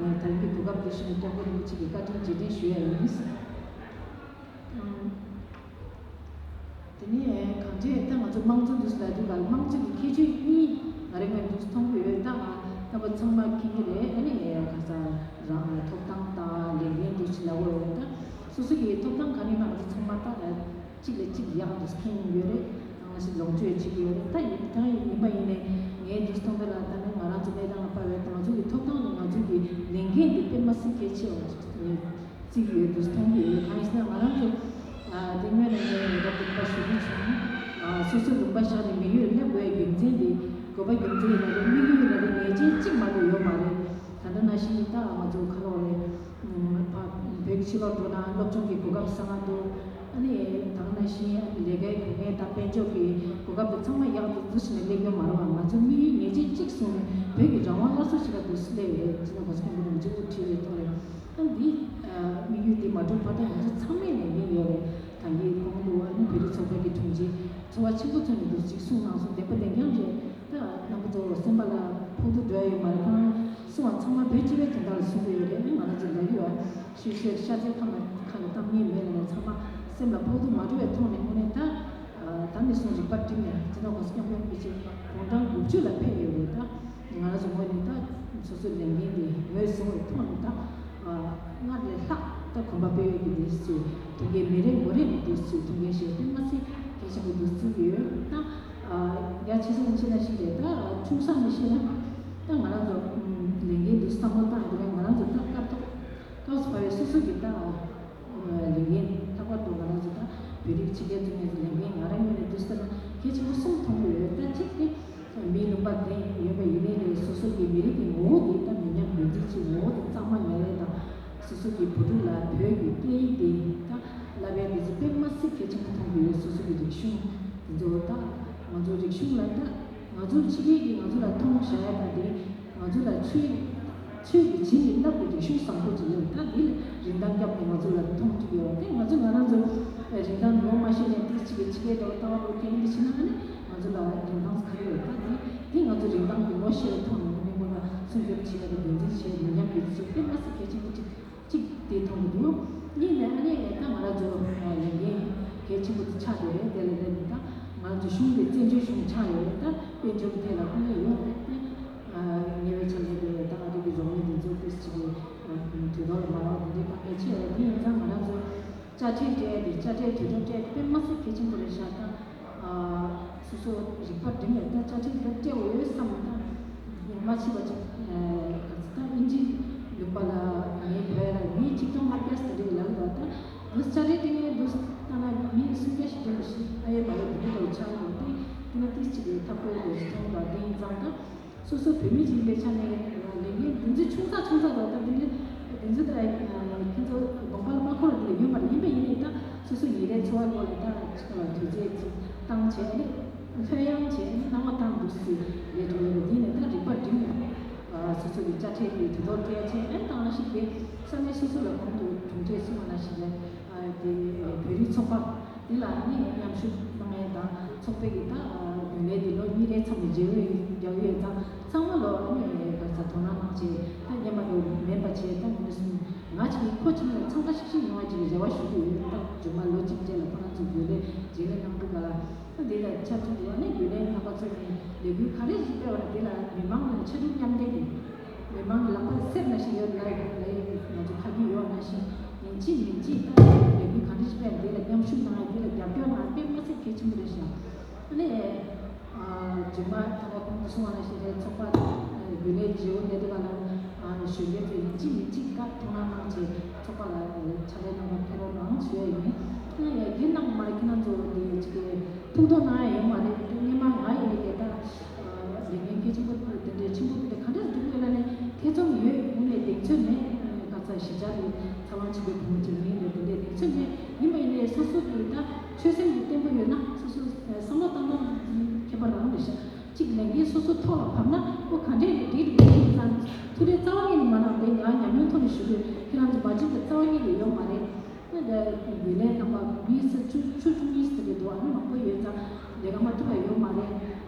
ད་རིང་གི་གོ་སྐབས་འདི་བཞིན་སྐྱབས་མགོན་རིན་པོ་ཆེ་གི་བཀའ་དྲིན་རྗེས་དྲན་ཞུ་ཡ་ཡིན། དེ་ནས་གང་ཅི་ད་ང་ཚོ་དམངས་གཙོ་འདུག་ལབ་དུས་ག་དམངས་གཙོ་གི་ཁྱད་ཆོས་གཉིས་ང་རང་ངོས་འདུག་མཐོང་གི་ཡོད། ད་ང་རྣམ་པ་ཚང་མ་མཁྱེན་གྱི་རེད། ཨ་ནི་ག་ས་རང་ཐོབ་ཐང་དང་ལས་འགན་འདུག་ལབ་དགོས་རེད། ད་སོ་སོ་གི་ཐོབ་ཐང་ག་རེ་ཡིན་ན་ང་ཚོ་ཚང་མ་ད་གཅིག་ལས་གཅིག་ཡག་འདུག་མཁྱེན་ཡོད་རེད། ད་ང་ཞིག་ལོངས་སྤྱོད་བྱེད་ཀྱི་ཡོད་རེད། ད་ཡིན་ད་ཡིན་པ་ཡིན་ནས་ངས་འདུག་མཐོང་གི་ལ་ད་ནི་ང་རང་ཚོ་གནས་སྟངས་ལ་དཔག་པའི་ད་ང་ཚོ་གི་ཐོབ་ཐང་ནི་ང་ཚོ་གི་ལས་འགན་འདི་དཔེ་མ་སྲིད་གལ་ཆེ་བ་ཞིག་བརྩི་གི་ཡོད་འདུག་མཐོང་གི་ཡོད། གང་ཡིན་ཟེར་ན་ང་རང་ཚོ་ཨ་དེ་སྔོན་ནས་ངས་ངེས་པར་དུ་ཞུ་རྒྱུ་བྱུང་། ཨ་སོ་སོའི་ལུང་པ་བཞག་ནས་མི་ཡུལ་སླེབས་དགོས་རྒྱུ་མཚན་དེ་དགོས་པ་རྒྱུ་མཚན་ཡིན་ན་རེད། དམིགས་ཡུལ་ཡིན་ན་རེད། ངེས་ཅན་གཅིག་མ་གཏོགས་ཡོད་མ་རེད། ད་ལྟ་ནང་བཞིན་ད་ང་ཚོ་ཁ་ལོ་རེད། ཨ་བོད་ཕྱི་ལོགས་འགྲོ་ན་སློབ་སྦྱོང་གི་གོ་སྐབས་བཟང་ང་འདུག་ཨ་ནི་ད་ག་ནང་བཞིན་ལས་ཀའི་གོ་གནས་དང་དཔལ་འབྱོར་གྱི་གོ་སྐབས་དེ་ཚང་མ་ཡག་ཏུ་འཛུལ་ཞིག་ནས་སླེབས་ཡོད་མ་རེད་བ། ང་ཚོ་དམིགས་ཡུལ་ངེས་ཅན་གཅིག་བཟུང་ནས་བོད་ཀྱི་རང་དབང་སླར་གསོ་བྱེད་པ་དེ་སླེབས་ཡོད་རེད། ཅི་ན་གོང་ས་སྐྱབས་མགོན་རིན་པོ་ཆེ་དབུ་ཁྲིད་པའི་ཐོག་ནས། ཨ་འདི་དམིགས་ཡུལ་འདི་མ་འགྲུབ་བར་དུ་ང་ཚོ་ཚང་མས་ལས་འགན་ཡོད་རེད། ད་ངས་གོང་དུ་ཨ་ནི་བོད་རིགས་ཚོགས་པ་གི་དྲུང་ཆེ་ཚོར་བ་ཆེན་པོ་ཚོ་ནས་འདུག་ཅིག་གསུངས་གནང་སོང་། བདེན་པ་ལས་འགན་རེད། ད་རྣམ་པ་ཚོ་སེམས་པ་ལ་ཕོག་ཐུག་འགྲོ་ཡ་ཡོད་མ་རེད། ཁོང་གསུང་བ་ཚང་མ་བོད་སྤྱི་པའི་དོན་དག་ལ་གསུང་གི་ཡོད་རེད། ཨ་ནི་ང་རང་ཚོ་ལབ་ཡོད་ཨ། ཤུལ་ཤུལ་ཤ་ཚའི་ཁ་ལ་ཁ་ལ་གཏམ་ངན་མེད་ལ་ཚང་མ་སེམས་ལ་ཕོག་ཐུག་མ་འགྲོ་བའི་ཐོག་ནས་དངོས་གནས་ད་ད་ནས་བཟུང་རིག་པ་བསྒྲིམས་ནས་སྤྱི་ནོར་གོང་ས་སྐྱབས་མགོན་རིན་པོ་ཆེ་དགུང་གྲངས་དགུ་བཅུ་ལ་ཕེབས་ཡོད་རེད། ད་ང་རང་ཚོ་ངོས་ནས་ད་སོ་སོའི་ལས་འགན་དེ་ངོས་བཟུང་བའི་ཐོག་ནས་ད་སྔར་ལས་ལྷག་ད་གོམ་པ་སྤོས་ཡོད་ཀྱི་འདུག་ཅེས་ཐུགས་འགན་མི་རེ་ངོ་རེ་ནས་འདུག་ཅེས་ཐུགས་འགན་བཞེས་དཔེ་མ་སྲིད་གལ་ཆེན་པོ་འདུག་བརྩི་གི་ཡོད། ད་ཡ་ཆེ་ས་ནས་ཤེས་ན་ཤེས་རེད། ད་ཆུང་ས་ནས་ཤེས་ན་ད་ང་རང་ཚོ་ལས་འགན་འདུག་བསམ་བློ་བཏང་ཡོད་རེད། ང་རང་ཚོ་ད་སྐབས་ཐོག་ཏོག་ཙམ་བར་བའི་སོ་སོ་གི་ད་ལས་འགན་ལྷག་པར་དུ་ང་རང་ཚོ་ད་བོད་རིགས་ཕྱི་རྒྱལ་ཚོ་ངོས་ཀྱི་ལས་འགན་ང་རང་ངོས་ནས་འདུག་ཟེར་ན་གལ་ཆེན་པོ་གསུམ་མཐོང་གི་ཡོད། ད་གཅིག་དེ་མིའི་ལུང་པ་བསྡད་ཡོད་པ་ཡིན་ནའི་ལས་སོ་སོ་གི་མི་རིགས་ཀྱི་ངོ་བོ་དེ་ད་མི་ཉམས་རྒྱུན་འཛིན་གྱི་ངོ་བོ་དེ་གཙང་མ་ཡོད་རེད། ད་སོ་སོ་གི་བུ་ཕྲུག་ལ་བོད་ཀྱི་སྐད་ཡིག་དེ་ད་བསླབ་པའི་དེ་ཚོ་དཔེ་མ་སྲིད་གལ་ཆེན་པོ་མཐོང་གི་ཡོད། སོ་སོ་གི་རིག་གཞུང་དེ་ཚོ་ད་ང་ཚོ་རིག་གཞུང་ལ་ད་ང་ཚོ་ཕྱི་རྒྱལ་གྱིས་ང་ཚོ་ལ་མཐོང་བཞག་ཡ་ད་དེ། ང་ཚོ་ལ་ཆོས་ཆོས་ཀྱི་བྱིན་གྱིས་བརླབས་པའི་རིག་གཞུང་བཟང་པོ་ཅིག་ཡོད། ད་འདི་ལ་རིན་ཐང་བརྒྱབ་ནས་ང་ཚོ་ལ་མཐོང་ཐུབ་ཡོད། དེ་ང་ཚོ་ང་རང་ཚོ་རིན་ཐང་ངོ་མ་ཤེས་ནས་ཏིག་ཅིག་གི་ཕྱི་རྒྱལ་དུ་ལྟ་བ་ལོ་རྒྱུས་འདི་བྱེད་ན་ནི་ང་ཚོ་ལ་རིན་ཐང་ག་རེ་ཡོད། ད་འདི་འདི་ང་ཚོ་རིན་ཐང་གི་ངོ་ཤེས་པའི་ཐོག་ནས་ནི་ངོ་ལ་སྲུང་སྐྱོབ་བྱེད་ཡ་དང་རྒྱུན་འཛིན་བྱེད་མི་ཉམས་རྒྱུ་ཚོ་དཔེ་མ་སྲིད་གལ་ཆེན་པོ་ཅིག་གཅིག་དེ་མཐོང་གི་འདུག་གཉིས་ནས་ཨ་ནི་ད་ང་རང་ཚོ་ལས་འགན་གལ་ཆེན་པོ་དེ་ཆགས་བསྡད་རེད། དེ་ལ་བརྟེན་ནས་ད་ང་རང་ཚོ་གཞུང་དེ་བཙན་བྱོལ་གཞུང་ཆགས་ཡོད་རེད། ད་དཔལ་འབྱོར་གྱི་ཐད་ལ་དཀའ་ངལ་ཡོད་རེད། དེ་ཉེ་བའི་ཆར་ལས་དེ་ད་ང་ཚོ་གི་རོགས་དངུལ་དེ་ཚོ་ཏོག་ཙམ་ཅིག་གི་དུས་ཐོག་ལ་མ་རག་དེ་འདྲའི་དཀའ་ངལ་ཆེ་རེད། དེ་ཡིན་ཙང་ང་རང་ཚོ་དཔྱ་ཁྲལ་སྤྲད་དེ་དཔྱ་ཁྲལ་དུས་ཐོག་སྤྲད་དེ་དཔེ་མ་སྲིད་གལ་ཆེན་པོ་རེད་ཤག་ད། སོ་སོ་རིག་པ་སྒྲིམ་ནས་ད་དཔྱ་ཁྲལ་འདི་སྤྲད་དགོས་ཡོད་བསམ་ན་མ་བྱེད་པ་ཅིག་ག་ཚོད་ད་ཨིན་ཇི་ལུང་པ་ལ་ངའི་བོད་ལ་མི་ཆིག་སྟོང་ལྔ་བརྒྱ་ཟེར་རེད་ལབ་ལ་ད་འདི་དཔྱ་ཁྲལ་སྤྲད་མཁན་འདུག་ད་ན་མི་སུམ་བརྒྱ་ཞིག་སྤྲད་པ་ཞིག་ཨ་ཡེ་མ་ཡེ་འདི་འདྲ་ཆགས་འདུག་དེ་དེ་ན་ཏིག་ཅིག་གི་ཐབས་བཀོད་རེ་ཞིག་མཐོང་དང་དེ་ཡིན་ཙང་ད། སོ་སོ་བོད་མི་ཅིག་ཡིན་པའི་ཆ་ནས་ལས་འགན་འདི་ཚོ་ཆུང་ཙག་ཆུང་ཙག་རེད། ད་འདི་འདྲ་འདི་ཚོ་ད་ཁྱེད་ཚོ་དགོངས་པ་ལ་མ་འཁོར་བ་འདི་ལ་ཡོད་མ་རེད། ཡིན་པ་ཡིན་ནའི་ད་སོ་སོ་ཉིན་རེའི་འཚོ་བ་སྐོར་ལ་ད་ཅིག་ལ་དུས་ཚོད་ཅིག་བཏང་བྱས་ནས་ལྷོད་ཡངས་བྱས་ནས་སྣང་བ་བཏང་འདུག་སེ་ལས་འགྲོ་ཡོད་རེད། འདི་ནས་ད་རིག་པ་སྒྲིམ་ནས་སོ་སོ་གི་དཔྱ་ཁྲལ་དེ་དུས་ཐོག་སྤྲད་བྱས་ཨ་ནི་ད་ང་ཞིག་དེ་ས་གནས་སོ་སོ་ལ་གོང་དུ་གྲུབ་འབྲས་གསུངས་པ་ནང་བཞིན་རེད། དེ་བོད་རིགས་ཚོགས་པ་འདི་ལ་ནི་མཉམ་ཞུགས་གནང་ཡས་དང་ཚོགས་པའི་གི་ད་རྒྱུན་ལས་འདི་ལོ་གཉིས་རེའི་མཚམས་ནས་མཇལ་ཡས་རྒྱག་ཡས་དང་ཚང་མ་ལོ་ནི་ག་ས་དོ་སྣང་གནང་བྱས་ད་སྙན་པ་རེ་མེད་པ་བྱས་ད་ངོས་ནས་ང་ཅིག་ཁོ་ཅིག་ལ་འཚང་ཁ་ཤིག་ཤིག་ཡོང་བ་ཅིག་རེ་བ་ཞུ་གི་ཡོད། ད་རྒྱུན་མ་ལོ་གཅིག་རྗེས་ལ་ཁོ་རང་ཚོ་རྒྱུན་ལས་རྗེས་ལས་གནང་འདུག་ག་ལ་ད་འདི་ལ་ཆབས་ཅིག་ཡང་ནས་རྒྱུན་ལས་རྣམ་པ་ཚོ་ནས་ལས་འགུལ་ག་རེ་ཞིག་སྤེལ་བ་ན་འདི་ལ་མི་མང་ནས་ཕྱར་གྲུ་མཉམ་འདེགས་ཀྱི། མི་མང་གི་ལག་པར་གསེར་ནང་བཞིན་ཡོད་ལ་ལ་ང་ཚོ་ཕ་གི་ཡོད་ནང་བཞིན་ཉིན་གཅིག་ཉིན་གཅིག་ད་ལས་འགུལ་གང་འདྲ་ཞིག་སྤེལ་འདི་ལ་མཉམ་ཞུགས་གནང་ཡ་འདི་ལ་རྒྱབ་སྐྱོར་གནང་དཔེ་མ་སྲིད་གལ་ཆེན་པོ་རེད་ཤག་ཨ་ནི་རྗེས་མ་ད་ལྟ་གོང་དུ་གསུངས་པ་ནང་བཞིན་རེད། ཚོགས་པ་རྒྱུན་ལས་བརྗེ་པོ་གནས་སྡོད་པ་ལ་གཞོན་སྐྱེས་ཚོས་ཉིན་གཅིག་ཉིན་གཅིག་ད་ཐུགས་སྣང་གནང་བྱས་ཚོགས་པ་ལ་ཕྱག་ལས་གནང་བར་ཕེབས་རོགས་གནང་ཞུ་ཡ་ཡིན། ཨ་ནི་དེ་གནང་མ་རེད། ཁྱེད་རང་ཚོ་དེ་ཅིག་ཐུགས་དོགས་གནང་ཡ་ཡོད་མ་རེད། སྔོན་མ་ང་ཡིན་ནའི་དེ་ད། ལས་འགན་གལ་ཆེན་པོ་དེ་འདྲའི་ཆེན་པོ་དེ་འདྲ་ག་འདྲ་སྒྲུབ་དགོས་ལབ་ནས་ཐེ་ཚོམ་ཡོད། དངོས་གནས་གདེང་ཚོད་མེད། ཁ་ཚ་གཞིས་ཆགས་ཀྱི་ཚ་བ་ཆེན་པོའི་བུ་མོ་ཅིག་ཡིན་ནའི་དེ་འདྲའི་གདེང་ཚོད་མེད། ཡིན་པ་ཡིན་ནའི་སོ་སོ་གི་ད་ཆོད་སེམས་ཀྱི་བརྟན་པོ་ཡོད་ན་སོ་སོ་བསམ་བློ་བཏང་སྟངས་ཁྱད་པར་རང་རེད་ཤག་གཅིག་ལས་འགན་སོ་སོ་ཐོག་ལ་བབས་ན་ཨོ་ག་འདྲས་རེད་འགྲིག་རེད་ཅེས་ཙང་ཐུགས་རེ་རྩ་བ་ཉིད་ནས་མ་གནང་། དེ་ང་ཉམས་མྱོང་ཐོག་ནས་ཞུ་དགོས། ཁྱེད་རང་ཚོ་མ་བྱིན་པའི་རྩ་བ་ཉིད་ནས་ཡོད་མ་རེད། ད་ལྟ་རྒྱུན་ལས་རྣམ་པ་མི་ས་བཅུ་བཅུ་བཅུ་གཉིས་ཙམ་རེད་འདུག་ཨ་ནི་མང་པོ་ཡོད་ཙང་ལས་ཀ་མ་ཐུབ་པ་ཡོད་མ་རེད།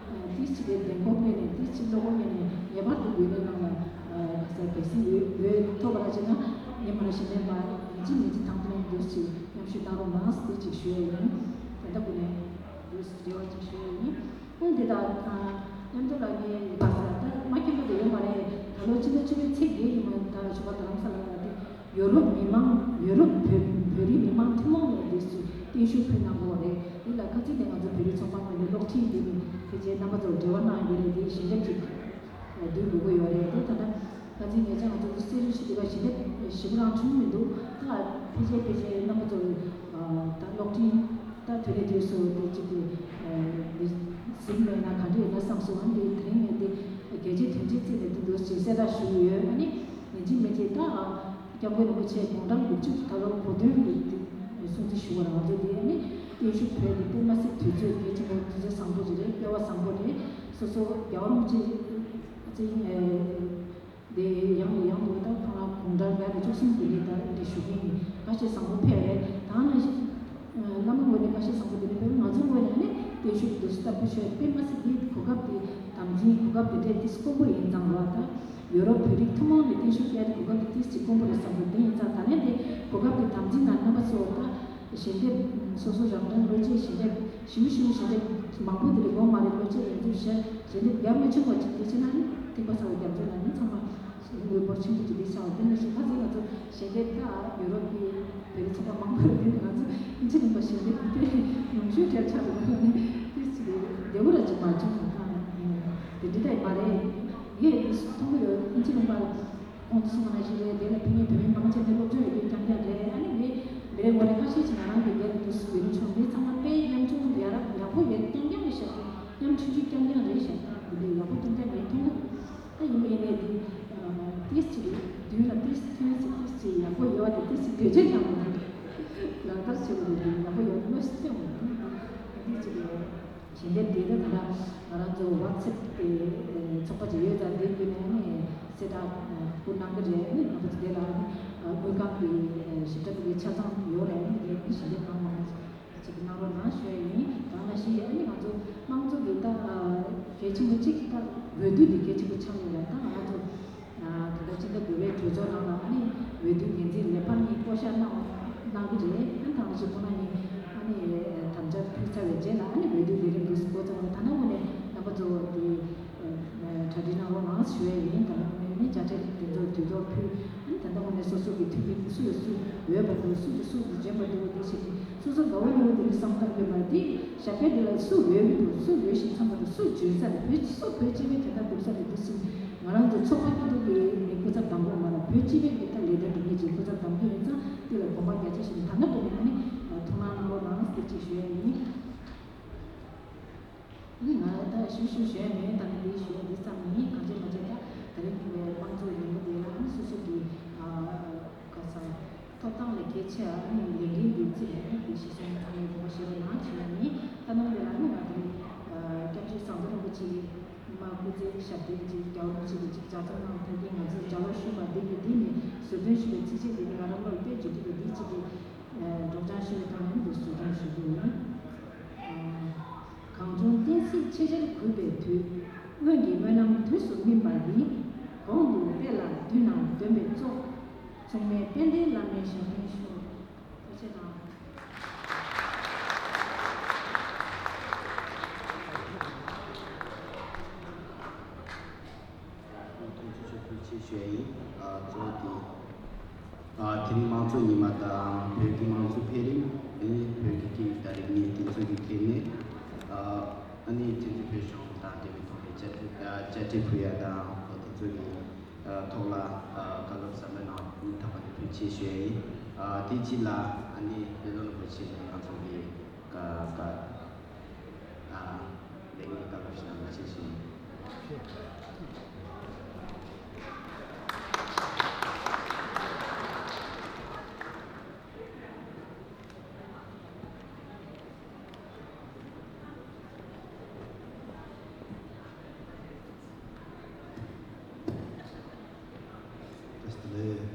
དེ་ཕྱི་པའི་གདེང་སྤོབས་སྤེལ་ནས་དེ་ཕྱི་བློ་སྒོ་བསྐྱེད་ནས་ངེས་པར་དུ་རྒྱུན་ལས་ནང་ལ་ག་ས་གལ་སྲིད་ཡོད་ཡོད་ ཐོབ་པ་ལ་བྱས་ན་ངས་མ་ལ་ཞིག་ལེན་པ་ཡིན་གཅིག་མིན་གཅིག་དང་པོ་ནས་འདུག་ཅིག་མཉམ་ཞུགས་གནང་རོགས་གནང་ཟེར་ཅིག་ཞུ་ཡ་ཡིན། དེ་འདྲ་ཀུན་ནས་འདུག་རེ་བ་ཅིག་ཞུ་ཡ་ཡིན། ཨང་། འདི་དག་མཉམ་དུ་ལ་ངས་ཡིན་པ་ཟེར་ད་མ་མཁྱེན་པ་དེ་ཡོད་མ་རེད། ད་ལོ་ཕྱི་ཟླ་བཅུ་པའི་ཚེས་བརྒྱད་ཉིན་མོ་ད་ཞུ་བ་རྡ་རམ་ས་ལ་ལ་དེ་ཡོ་རོབ་མི་མང་ཡོ་རོབ་བོད་བོད་རིགས་མི་མང་ཐུན་མོང་ནས་འདུག་ཅིག་བརྟན་བཞུགས་ཕུལ་གནང་དགོས་རེད། འདི་ལ་ཁ་ཚིག་དེ་ང་ཚོ་བོད་རིགས་ཚོགས་པ་ངོས་ནས་གློག་འཕྲིན་འདི་ནས་ཕལ་ཆེར་རྣམ་པ་ཚོར་འབྲེལ་བ་གནང་ཡོད་རེད། དེ་ཞལ་འདེབས་ཅིག་བསྡུ་དགོས་ཀྱི་ཡོད་རེད། དེ་ད་ལྟ་ཁ་ཚིག་ཉེ་ཆར་ང་ཚོ་སེ་རུ་ཞི་བདེ་བ་ཞི་བདེ་ཞི་བ་རང་བྱུང་མི་འདུག་ད་ཕལ་ཆེར་ཕལ་ཆེར་རྣམ་པ་ཚོ་ད་གློག་འཕྲིན་ད་དུས་ནས་དུས་སུ་དེ་གཅིག་གི་འདི་གཟིགས་མེད་ན་ག་འདྲ་ཡོད་ན་བསམ་སོང་། ཨ་ནི་དེ་རིང་ནས་དེ་རྒྱལ་སྤྱིའི་དོན་ཆེན་བརྩིས་ནས་དེ་འདུག་ཅེས་གསལ་བསྒྲགས་ཞུ་གི་ཡོད། ཨ་ནི་ཡིན་གཅིག་མིན་གཅིག་ད་སྐྱབས་མགོན་རིན་པོ་ཆེ་དགུང་གྲངས་དགུ་བཅུ་ད་ལོ་གོ་སྟོན་གྱི་སྲུང་བརྩི་ཞུ་བར་ང་ཚོ་དེ་ཨ་ནི་བརྟན་བཞུགས་ཕུལ་དེ་དཔེ་མ་སྲིད་དུས་ཚོད་གལ་ཆེན་པོ་དུས་ཚོད་བཟང་པོ་ཅིག་རེད། སྐལ་བ་བཟང་པོ་རེད། སོ་སོ་རྒྱལ་བ་རིན་པོ་ཆེ་ཨ་ཙི་དེ་ཡང་ནས་ཡང་དུ་ད་ཁོང་རང་དགུང་གྲངས་བརྒྱ་དང་བཅུ་གསུམ་དེ་རིང་ད་འདི་བཞུགས་མཁན་ཡིན། ཁ་ཤས་བཟང་པོ་ཕེབས་རེད། ད་ནང་བཞིན་བླ་མ་ངོས་ནས་ཁ་ཤས་བཟང་པོ་དེ་འདྲ་ཕེབས། ང་ཚོ་ངོས་ནས་ནི་བརྟན་བཞུགས་འདུག་སེ་ལྟ་བུ་ཞུས་དཔེ་མ་སྲིད་དེ་གོ་སྐབས་དེ་དམ་འཛིན་གོ་སྐབས་དེ་འདྲས་དེ་དཀོན་པོ་ཡིན་ཙང་ར། ད་ཡོ་རོབ་བོད་རིགས་ཐུན་མོང་ནས་བརྟན་བཞུགས་བསྐྱལ་དེ་གོ་སྐབས་དེ་ཏིས་ཅིག་དཀོན་པོ་རེད་བསམ་གི་དེ་ཡིན་ཙང་ད་ལན་དེ་གོ་སྐབས་དེ་དམ་འཛིན་ན་རྣམ་པ་ཚོ་ད་ཞལ་འདེབས་སོ་སོ་རང་རང་བློ་ཆེན་ཞལ་འདེབས་ཞུ་ཞུ་ཞལ་འདེབས་མང་པོ་དེ་རེད་དགོངས་མ་རེད། བློ་ཆེན་ཡོད་ཚུལ་བཤད་ཞལ་འདེབས་རྒྱ་མི་ཆུང་བ་ཅིག་དེ་ཕྱིན་ན་ནི་ཐེག་པ་གསར་བའི་རྒྱ་མཚོ་ན་ནི་ཚང་མ་ཞལ་འདེབས་འབོར་ཆེན་པོ་ཅིག་དེ་ཆགས་པ་དེ་ནི་ཞིག་ཁ་ཚིག་ང་ཚོ་ཞལ་འདེབས་ད་ཡུ་རོབ་ཀྱི་བོད་རིགས་ཚོགས་པ་མང་པོ་རེད། དེ་ནི་ང་ཚོ་ཨིན་ཇི་ནང་པ་ཞལ་འདེབས་དེ་ཉུང་ཤོས་བྲལ་ཆགས་འདུག་ནི་དེ་ཅིག་རེད། བདེ་བོ་ར་ཅིག་མ་བྱུང་ན་ད་དེ་འདྲ་ད་ཡིན་པ་རེད། ངས་མཐོང་གི་ཡོད། ཨིན་ཇི་ནང་པ་ཁོང་ཚོ་གསུངས་པ་ནང་བཞིན་རེད། དེ་ལ་ཕ་གིའི་བོད་མི་མང་ཆེ་དེ་སློབ་སྦྱོང་ཡོད་རྒྱུ་རྐྱང་རྐྱང་རེད། ཨ་ནི་ངས་མི་རེ་ངོ་རེ་ཁ་ཤས་ཀྱིས་ང་རང་གི་སྒེར་དུ་བོད་རིགས་ཆུང་མི་ཚང་མ་དཔེ་ཉམ་ཆུང་ཡ་རབས་ཡག་པོ་ཡོད་རྐྱང་རྐྱང་རེད་ཤག་མཉམ་ཆུང་ཆུང་རྐྱང་རྐྱང་རེད་ཤག་ད་དེ་འདྲའི་ཡག་པོ་རྐྱང་རྐྱང་རེད་མཐོང་གི། ད་ཡིན་པ་ཡིན་ནའི་དེ་ཏིས་ཅིག་མདུན་ལ་ཏིས་ཐོན་ཅིག་ཏིས་ཅིག་ཡག་པོ་ཡོད་པ་དེ་ཏིས་ཅིག་དོལ་རྒྱལ་ཡག་པོ་རེད། ལག་བསྟར་བྱེད་དགོས་རེད། ཡག་པོ་ཡོད་དངོས་སུ་སྟོན་དགོས་རེད། ཏིས་ཅིག་རེད། ཞལ་འདེབས་དེ་ད་ལྟ་ང་རང་ཚོ་ཝ་ཚེབ་དེ་ཚོགས་པ་ཅིག་ཡོད་ཙང་དེ་བརྒྱུད་ནས་ནི་གསལ་བསྒྲགས་བསྐུར་གནང་གི་རེད། ནི་ང་ཚོ་དེ་ལ་ནི་དངུལ་ཁང་གི་ཞིབ་ཕྲ་དེ་གའི་ཆ་ཚང་ཡོད་རེད། ནི་དེ་ནི་ཞལ་འདེབས་གང་མང་ཅིག་གནང་རོགས་གནང་ཞུ་ཡ་ཡིན། ད་ནང་བཞིན་ཨ་ནི་ང་ཚོ་དམངས་གཙོ་གི་ད་གལ་ཆེན་པོ་གཅིག་ད་འོས་བསྡུ་དེ་གལ་ཆེན་པོ་ཆགས་ཡོད་རེད། ད་ང་ཚོ་ད་ལྟ་སྤྱི་ཟླ་དགུ་པའི་གྲོས་ཚོགས་ནང་ལ་ཨ་ནི་འོས་བསྡུ་འགན་འཛིན་ལས་འཕར་གཉིས་བསྐོ་བཞག་གནང་གནང་གི་རེད། ཨ་ནི་ད་ང་ཚོ་ཁོ་ན་གཉིས་ཨ་ནི་དམ་བཅའ་ཕུལ་ཚར་བའི་རྗེས་ལ་ཨ་ནི་འོས་བསྡུ་ལས་རིམ་འདུག་སེ་འགོ་བརྩམས་པ་རེད། ད་ནང་ངོས་ནས་རྣམ་པ་ཚོ་དེ་གྲ་སྒྲིག་གནང་རོགས་གནང་ཞུ་ཡ་ཡིན། ད་ནང་ངོས་ནས་དཔྱ་ཁྲལ་དེ་ཚོ་དུས་ཐོག་ཕུལ། ཨ་ནི་ད་ནང་ངོས་ནས་སོ་སོ་གི་མཐུན་རྐྱེན་སུ་ལ་སུ་འོས་པ་འདུག་སུ་གི་སུ་གི་འཇོན་པ་འདུག་དེ་བྱས་ཏེ་སོ་སོ་དགའ་བོ་ཉེ་བོ་དེ་ནི་བསམ་བློ་བཏང་དགོས་པ་རེད། དེ་ཞབས་པད་དེ་ལ་སུ་འོས་འདུག་སུ་འོས་ཤིང་འཚམས་པ་འདུག་སུ་འཇོན་ས་རེད། བོད་སོ་བོད་སྤྱི་པའི་དོན་དག་སྒྲུབ་ས་རེད། དེ་བཞིན་ང་རང་ཚོ་ཚོགས་པ་སྐྱིད་སྡུག་གི་མི་སྐུ་ཚབ་དང་པོ་མ་ལ་བོད་སྤྱི་པའི་གི་ད་ལས་དོན་སྒྲུབ་མཁན་གྱི་སྐུ་ཚབ་དང་པོ་ཡིན་ཙང་དེ་ལ་དགོངས་པ་རྒྱ་ཆེ་ཞིག་ད་ནི་བོད་མི་ཨ་ནི་ཐུགས་སྣང་གནང་རོགས་གནང་ཟེར་ཅིག་ཞུ་ཡ་ཡིན། ཨ་ནི་ང་ད་ཞུ་ཞུ་ཞུ་ཡ་མེད། ད་ནི་འདི་ཞུ་ཡ་འདི་ཙམ་ཡིན། གང་བྱས་མ་བྱས་ད་དེ་རིང་གི་དམངས་གཙོ་ཡིན་པ་དེ་ལ་ཨ་ནི་སོ་སོ་གི་ཨ་ག་ས་ཐོབ་ཐང་ལས་གལ་ཆེ་ཨ་ནི་ལས་འགན་འདི་བརྩིས་ནས་ཨ་ནི་འདི་ཞིག་སོང་ཚང་མས་དགོངས་པ་བཞེས་རོགས་གནང་ཞུ་ཡ་ཡིན། ད་ནང་དེ་ལ་ཨ་ནི་ང་དེ་རིང་སྐྱབས་རྗེ་ཟམ་གདོང་རིན་པོ་ཆེ་གི་མ་སྐུ་ཚེ་ཞབས་བརྟན་གྱི་རྒྱལ་བ་རིན་པོ་ཆེ་གི་ཅིག་ལྗགས་རྩོམ་གནང་ཐད་ཀྱི་ང་ཚོས་རྒྱལ་བ་ཞུས་པ་འདི་གི་འདི་ནི་ཟུར་འདོན་ཞུས་པའི་ཚིགས་བཅད་འདི་ནི་ང་རང་ལོར་དཔེ་འཇུག་རྒྱུ་གི་འདི་གཅིག་གི་སྒྲོག་སྦྱང་ཞུས་པའི་ཐོག་ནས་འདི་ཟུར་འདོན་ཞུ་རྒྱུ་ཡིན། གངས་ལྗོངས་བསྟན་སྲིད་ཆེས་ཆེར་གུས་པའི་དུས། སྔོན་གྱི་སྨོན་ལམ་དུས་སུ་སྨིན་པ་ཡིས། གོང་དུ་སྤེལ་ལ་དུས་ནམ་འདོན་པའི་གཙོ། མཚུངས་མེད་དཔལ་ལྡན་བླ་མའི་ཞབས་བརྟན་ཤོག་ཐུགས་རྗེ་གནང་། ཐུགས་རྗེ་ཆེ་ཞུ་ཡ་ཡིན། ཨ་གཙོ་བོ་དེ་ཨ་དེ་རིང་དམངས་གཙོ་ཉི་མ་དང་བོད་ཀྱི་དམངས་གཙོ་འཕེལ་རིམ། ཨ་ནི་བོད་ཀྱི་སྐད་ཡིག་དང་རིག་གནས་དེ་ཚོ་གི་ཐད་ནས་ཨ་ཨ་ནི་དེ་ཚོ་བོད་གཞུང་དང་འབྲེལ་བའི་ཐོག་ནས་བཅར་འདྲི་ཨ་བཅར་འདྲི་ཕུལ་ཡ་དང་། ཨོ་དེ་ཚོ་གི་ཨ་ཐོག་ལ་ཨ་བཀའ་སློབ་ཟབ་མོ་གནང་བ་ཐོག་མ་ནས་ཐུགས་རྗེ་ཆེ་ཞུ་ཡ་ཡིན། ཨ་དེ་གཅིག་ལ་ཨ་ནི་བློན་སློབ་རིན་པོ་ཆེ་ནས་ང་ཚོ་གི་བཀའ་བཀའ་ཨ་ལས་ངན་བཀའ་སློབ་ཞིག་གནང་བ་ཆེ་ཞུ་ཡ་ཡིན། བཀྲ་ཤིས་བདེ་ལེགས།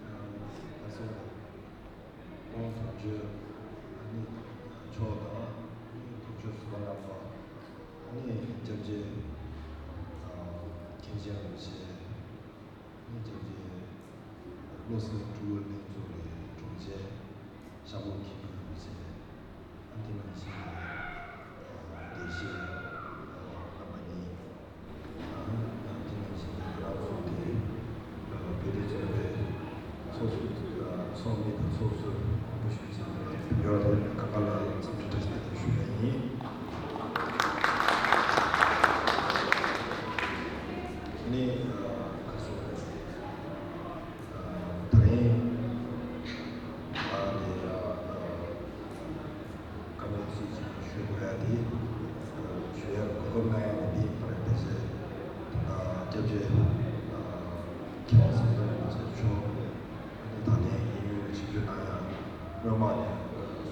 ཨ་ད་སོ་ཁོང་དོན་གཅོད་ཨ་ནི་མཆོག་དང་། ཨ་ནི་དོན་གཅོད་ཟུར་པ་རྣམ་པ། ཨ་ནི་སྐྱབས་རྗེ་ཨ་མཁན་ཆེན་རིན་པོ་ཆེ། ཨ་ནི་སྐྱབས་རྗེ་ བློ་གསལ་སྤྲུལ་སྐུ་ལྷན་ཚོགས་ཀྱི་དྲུང་ཆེ་ཤ་མོ་མཁན་པོ་རིན་པོ་ཆེ། ཨ་དེ་ནང་བཞིན་གྱི་དགེ་བཤེས་རྣམ་པ་གཉིས། ཨ་དེ་ནང་བཞིན་གྱི་ང་རང་ཚོ་གི་བོད་རིགས་ཚོགས་པའི་ཚོགས་གཙོ་ཚོགས་མི་དང་ཚོགས་གཙོ་སྐུ་ཞབས་ཚེ་རིང་ཡོད་རེད། ཁ་ཁ་ལ་འཚམས་འདྲི་བཀྲ་ཤིས་བདེ་ལེགས་ཞུ་ཡ་ཡིན། ནི་ཁ་སོ་རེད། ད་རིང་ཨ་ནི་བཀའ་མོལ་ཚིག་ཅིག་ཞུ་དགོས་ཡ་དེ། ཞུ་ཡ་གོ་སྐབས་གནང་ཡ་དེ་འདི་ཡིན་པ་རེད། ཕལ་ཆེར་སྐྱབས་རྗེ་མཁས་དབང་ཟམ་གདོང་རིན་པོ་ཆེ་མཆོག་ད་ལན་ཡིན་ཡུལ་ཆིབས་བསྒྱུར་གནང་ཡ་སྔོན་མ་ནས་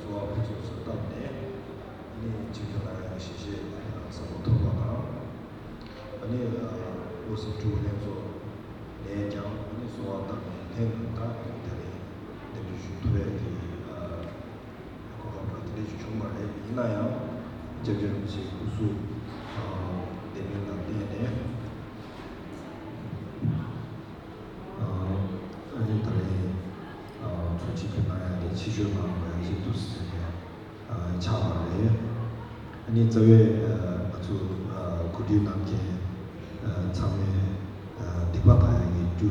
གསོལ་བ་ཕུར་ཚུགས་སུ་བཏབ་ནས་ཆིབས་བསྒྱུར་གནང་ཡ་གི་ཞལ་བཞེས་བསམ་བློ་ཐོབ་པ་དང་། ཨ་ནི་བློ་གསལ་སྤྲུལ་སྐུ་ལྷན་ཚོགས་ནས་ཀྱང་ཨ་ནི་གསོལ་བ་བཏབ་ནས་ལྷན་དུ་ད་ད་རེས་གདན་འདྲེན་ཞུ་ཐུབ་ཡ་གི་གོ་སྐབས་འདྲ་དེ་འདྲ་ཞིག་བྱུང་བ་རེད། ཡིན་ན་ཡང་སྐྱབས་རྗེ་རིན་པོ་ཆེའི་སྐུ་གཟུགས་བདེ་མིན་ལ་བརྟེན་ནས་ཨ་ནི་ད་རེས་ཚོགས་ཆེན་ཕེབས་གནང་ཡ་དེ་ཕྱི་བཤོལ་གནང་དགོས་ཡ་ཞིག་འདུག་ཟེར་ནས། ཆགས་པ་རེད། ཨ་ནི་རྩ་བའི་ང་ཚོ་གོ་སྒྲིག་གནང་མཁན་ཚང་མས་སྡིག་པ་དག་ཡག་གི་རྒྱུ་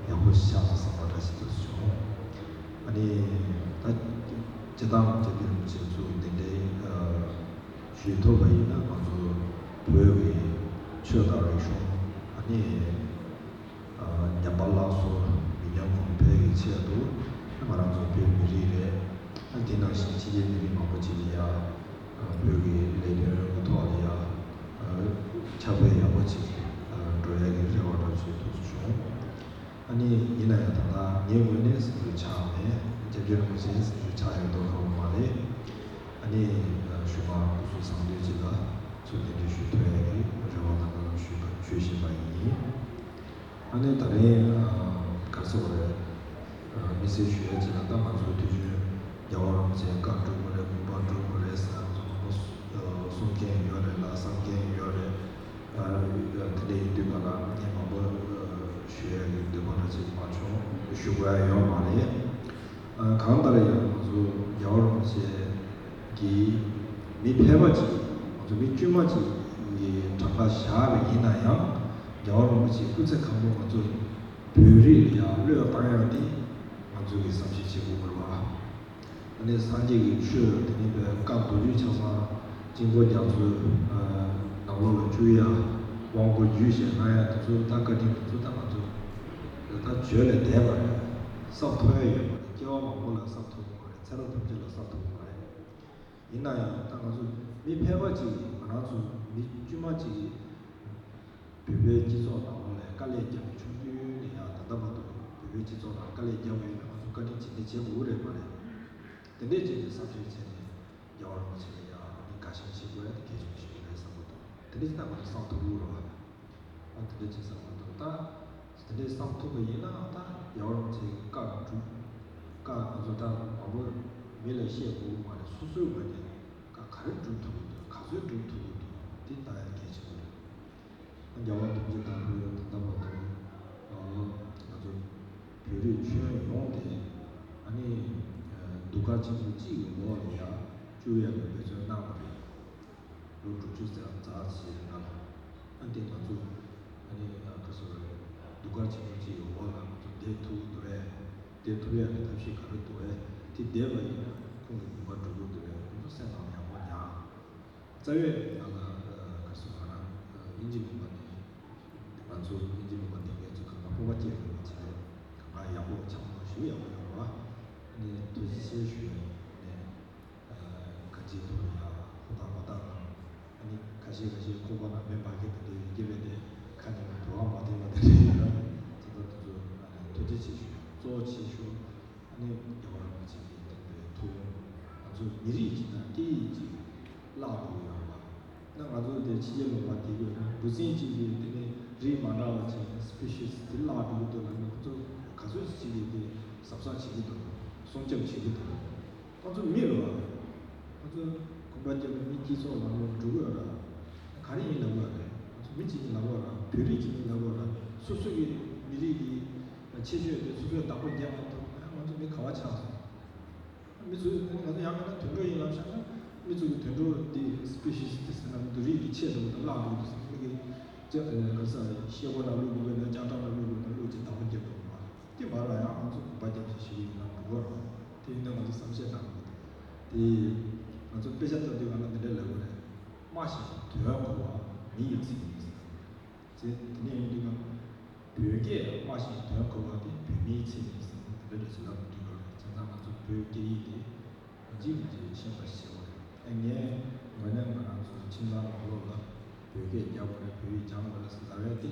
ཡག་པོ་ཞིག་ཆགས་སོང་བསམ་པ་འདྲ་ཞིག་ཏུ་བྱུང་། ཨ་ནི་ད་སྤྱིར་བཏང་སྐྱབས་རྗེ་རིན་པོ་ཆེ་ཚོ་གདན་འདྲེན་ཞུས་ཐུབ་པ་ཡིན་ན་ང་ཚོ་བོད་ཀྱི་ཆོས་དང་རིག་གཞུང་ཨ་ནི། ཉམས་པ་སླར་གསོ་མི་ཉམས་གོང་འཕེལ་གྱི་ཆེད་དུ་ང་རང་ཚོ་བོད་མི་རིགས་རེད། དེ་ནང་བཞིན་ཕྱི་རྒྱལ་མི་རིགས་མང་པོ་ཅིག་ལ་ཡ་བོད་ཀྱི་ལས་དོན་རིམ་པ་ཐོག་ལ་ཡ་ཕྱག་དཔེ་ཡག་པོ་ཅིག་འགྲོ་ཡ་གི་རེ་བ་འདྲ་ཞིག་ཐུགས་སུ་བྱུང་། ཨ་ནི་ཡིན་ན་ཡང་ད་ལྟ་ངའི་ངོས་ནས་ཟིན་ཐོ་ཆགས་མེད། སྐྱབས་རྗེ་རིན་པོ་ཆེ་ཟིན་ཐོ་ཆགས་ཡོད་མདོག་ཁ་པོ་མ་རེད། ཨ་ནི་གཞུག་མ་སྐུ་གཟུགས་བཟང་དུས་ཅིག་ལ་ཚུར་གདན་འདྲེན་ཞུ་ཐུབ་ཡ་གི་རེ་བ་དང་སྨོན་ལམ་ཞུ་ཞུ་བཞིན་པ་ཡིན། ཨ་ནི་ད་རིང་ག་རེ་ཟེར་དགོས་རེད། དམིགས་བསལ་ཞུ་ཡ་ཅིག་ལ་ད་ང་ཚོའི་དུས་རྒྱུན་རྒྱལ་བ་རིན་པོ་ཆེའི་བཀའ་སྒྲུབ་དགོས་རེད། དགོངས་པ་སྒྲུབ་དགོས་རེད་ཟེར་ན་ང་ཚོ་མང་པོ་གསུང་མཁན་ཡོད་རེད་ལ་བསམ་མཁན་ཡོད་རེད། དེ་འདྲ་ཡིན་དུས་ག་ལ་ངས་མང་པོ་ཞུ་ཡ་གི་འདོད་པ་འདྲ་ཅིག་མ་བྱུང་། ཞུ་དགོས་ཡ་ཡོད་མ་རེད། གང་ལྟར་ཡང་ང་ཚོ་རྒྱལ་བ་རིན་པོ་ཆེ་གིས་མི་ཕལ་པ་ཅིག་ང་ཚོ་མི་དཀྱུས་མ་ཅིག་གི་གྲངས་ཀ་བཞག་པ་ཡིན་ན་ཡང་རྒྱལ་བ་རིན་པོ་ཆེའི་སྐུ་ཚེ་གང་པོ་ང་ཚོ་བོད་རིགས་ལ་ཡང་བློས་བཏང་ཡག་དེ་ང་ཚོ་གིས་བསམ་གཞིག་བྱེད་དགོས་པ་རེད་བ། ཨ་ནི་སངས་རྒྱས་ཀྱི་ཆོས་དེ་ནི་བའི་བཀའ་མདོ་རྒྱུད་ཆ་ཚང་དཀྱིལ་འཁོར་རྒྱ་མཚོའི་ནང་ལོགས་ལ་བཅུག་ཡ་དབང་པོ་རྒྱུད་བཤད་གནང་ཡ་དེ་ཚོ་ད་བཀའ་དྲིན་དེ་ཚོ་ད་ང་ཚོ་ད་བརྗོད་ལས་འདས་པ་རེད། སབ་ཐོབ་ཡ་ཡོད་མ་རེད། སྐྱེ་བ་མང་པོ་ལ་སབ་ཐོབ་མ་རེད། ཚེ་རབས་ཐམས་ཅད་ལ་སབ་ཐོབ་མ་རེད། ཡིན་ན་ཡང་ད་ང་ཚོ་མི་ཕལ་པ་ཅིག་གིས་ང་རང་ཚོ་མི་དཀྱུས་མ་ཅིག་གིས་བོད་པའི་སྤྱི་ཚོགས་ནང་ལོགས་ལ་དཀའ་ལས་བརྒྱབ་པའི་ཆུང་དུས་ནས་ཡང་ད་ལྟ་བར་དུ་བོད་པའི་སྤྱི་ཚོགས་ནང་དཀའ་ལས་བརྒྱབ་པ་ཡིན་ན་ང་ཚོ་བཀའ་དྲིན་ཇི་འདྲ་བྱེད་དགོས་རེད་མ་རེད། དེ་འདྲས་བྱས་ནས་བསམ་ཤེས་བྱས་ནས་རྒྱལ་བ་རིན་པོ་ཆེ་ལ་ཡང་དགའ་ཞེན་བྱེད་དགོས་ཡ་དེ་གལ་ཆེན་པོ་ཞིག་རེད་བསམ་གྱི་འདུག་དེ་འདྲས་བྱས་ན་ང་ཚོ་བསམ་ཐུབ་ཀྱི་རེད་བ། ཨ་དེ་འདྲ་བྱེད་བསམ་མ་ཐུབ་ད། དེ་འདྲའི་བསམ་ཐུབ་པ་ཡིན་ན་ད་རྒྱལ་བ་རིན་པོ་ཆེ་གི་བཀའ་སྒྲུབ། བཀའ་ང་ཚོ་ད་མང་པོ་མི་ལ་བཤད་དགོས་ཀྱི་མ་རེད། སོ་སོའི་ངོས་ནས་བཀའ་ག་རེ་སྒྲུབ་ཐུབ་ཀྱི་འདུག་ག་ཚོད་སྒྲུབ་ཐུབ་ཀྱི་འདུག་དེ་ལྟ་ཡ་གལ་ཆེན་པོ་རེད། རྒྱལ་བ་ཐམས་ཅད་དང་པོའི་ད་ལྟ་བར་དུ་ང་ཚོ་བོད་རིགས་ཁྱོན་ཡོངས་དེ་ཨ་ནི་གདུགས་དཀར་ཆེན་པོ་གཅིག་གི་འོག་ལ་ཡ་བཅུག་ཡ་གི་འབད་བརྩོན་གནང་བ་རེད། ལོ་དྲུག་ཅུ་ཙམ་འཛེགས་ཞེས་ལབ། ཨ་ནི་དེ་ང་ཚོ་ཨ་ནི་ང་ག་སོ་རེད། གདུགས་དཀར་ཆེན་པོ་གཅིག་གི་འོག་ལ་ང་ཚོ་བསྡད་ཐུབ་ཀྱི་འདུག་རེད། བསྡད་ཐུབ་ཡག་གི་ཐབས་ཤེས་ག་རེ་འདུག་རེད། དེ་བསྡད་པ་ཡིན་ན་ཁོང་གི་དགོངས་པ་འགྲུབ་ཀྱི་འདུག་རེད། ཁོང་ཚོ་སེམས་ནང་ཡག་པོ་ཉར། རྩ་བའི་ང་ལ་ག་སོ་ང་རང་དབྱིན་ཇི་ལུང་པ་ནས་ང་ཚོ་དབྱིན་ཇི་ལུང་པ་འདི་ངས་ཚོ་གང་ག་སྤོབས་པ་སྐྱེས་ཡོད་པ་བྱས་ནས་གང་ག་ཡག་པོ་ཆགས་སོང་ཞུ་ཡག་པོ་ཡོད་རེད་བ། ཨ་ནི་ཐུགས་རྗེ་ཆེ་ཞུ་ཡག་ཡིན་ནས། ག་ཅིའི་ཐོག་ལ་ཡང་ཧུར་ཐག་མ་བཏང་ན། ཨ་ནི་ཁ་ཤས་ཁ་ཤས་ཁོག་པ་ནང་མེ་འབར་མཁན་དེ་འདྲ་ཡོད་ཀྱི་རེད་དེ། ཁ་ནས་དུ་བ་མ་འཐེན་པ་དེ་འདྲ་ཡོད་ན། དེ་ཚོ་དེ་ཚོ་ཨ་ནི་ཐུགས་རྗེ་ཆེ་ཞུ། གཙོ་བོ་ཆེ་ཤོས་ཨ་ནི་རྒྱལ་བ་རིན་པོ་ཆེ་གིས་བསྟན་པའི་ཐུགས་དགོངས་ང་ཚོ་མི་རིགས་གཅིག་དང་སྐད་ཡིག་གཅིག་བརླག་འགྲོ་གི་ཡོད་པ། ན་ང་ཚོ་དེ་ཕྱི་རྒྱལ་ལུང་པ་དེ་གི་འབུ་སྲིན་གཅིག་གི་དེ་ནི་རིགས་མ་འདྲ་བ་ཅིག་species་དེ་བརླག་འགྲོ་གི་འདུག་ལབ་ནས་ཁོ་ཚོ་ག་ཚོད་ཅིག་གིས་དེ་གཟབ་གཟབ་བྱེད་ཀྱི་འདུག་སྲུང་སྐྱོབ་བྱེད་ཀྱི་འདུག་ཁོ་ཚོ་མི་རེད་བ། ཁོ་ཚོ་གོམ་པ་རྒྱབ་ནས་མི་སྤྱི་ཚོགས་ནང་ལོགས་འགྲོ་གི་ཡོད་ར། ག་རེ་ཡིན་ལབ་དགོས་ར། ཁོ་ཚོ་མི་གཅིག་ཡིན་ལབ་དགོས་ར། བོད་རིགས་གཅིག་ཡིན་ལབ་དགོས་ར། སོ་སོ་གི་མི་རིགས་ཀྱི་ ཆེ་ཤོས་དེ་སོ་སོས་བདག་པོ་རྒྱག་མ་ཐུབ་ན་ང་ཚོ་མི་ག་བ་ཆགས་སོང་། མི་ཚོས་ང་ཚོ་ཡང་མིན་ན་དུད་འགྲོ་ཡིན་ལབ་བཞག་ན་མི་ཚོ་གི་དུད་འགྲོ་དེ་སི་པི་ཤི་སི་དེ་ཟེར་ན་འདུ་རིགས་ཀྱི་ཆེད་དུ་དང་བརླག་འགྲོ་འདུག་ཟེར་ན་མི་གི་ཅི་ག་ས་ཤེལ་སྒོ་ནང་བླུག་དགོས་ན་ལྕགས་དྲ་ནང་བླུག་དགོས་ན་བླུག་ཅིག་བདག་པོ་རྒྱབ་དགོས་མ་རེད། དེ་མ་རེད་ཡང་ང་ཚོ་གོམ་པ་རྒྱབ་ཅིག་ཞིག་ཡིན་ན་འགྲོ་གི་རེད། དེ་ཡིན་ན་ང་ཚོ་བསམ་ཤེས་གནང་དགོས་དེ་ང་ཚོ་དཔེ་ཆ་ལྟ་དུས་གང་ལ་འདི་འདྲ་ལབ་དགོས་རེད། སྨྲ་ཞིང་དོན་གོ་བ་མི་ཡི་ཚིག་ཡིན་ཟེར། དེ་དེ་ནས་ཡིན་དུས་ན། བོད་སྐད་སྨྲ་ཞིང་དོན་གོ་བ་དེ་བོད་མིའི་ཚིག་ཡིན་ཟེར་ནས་དེ་འདྲ་ཞིག་ལབ་འདུག་ག་བྱས་ཙང་ང་ཚོ་བོད་སྐད་ཡིག་དེ་ཡིན་གཅིག་མིན་གཅིག་ཤེས་པ་ཞེ་པོ་རེད། ཨ་ངས་ངོས་ནས་ང་རང་ཚོ་ཁྱིམ་ཚང་ནང་ལོགས་ལ་བོད་སྐད་རྒྱག་དགོས་རེད། བོད་ཡིག་སྦྱང་དགོས་རེད་ཟེར་ལབ་ཡ་དེ་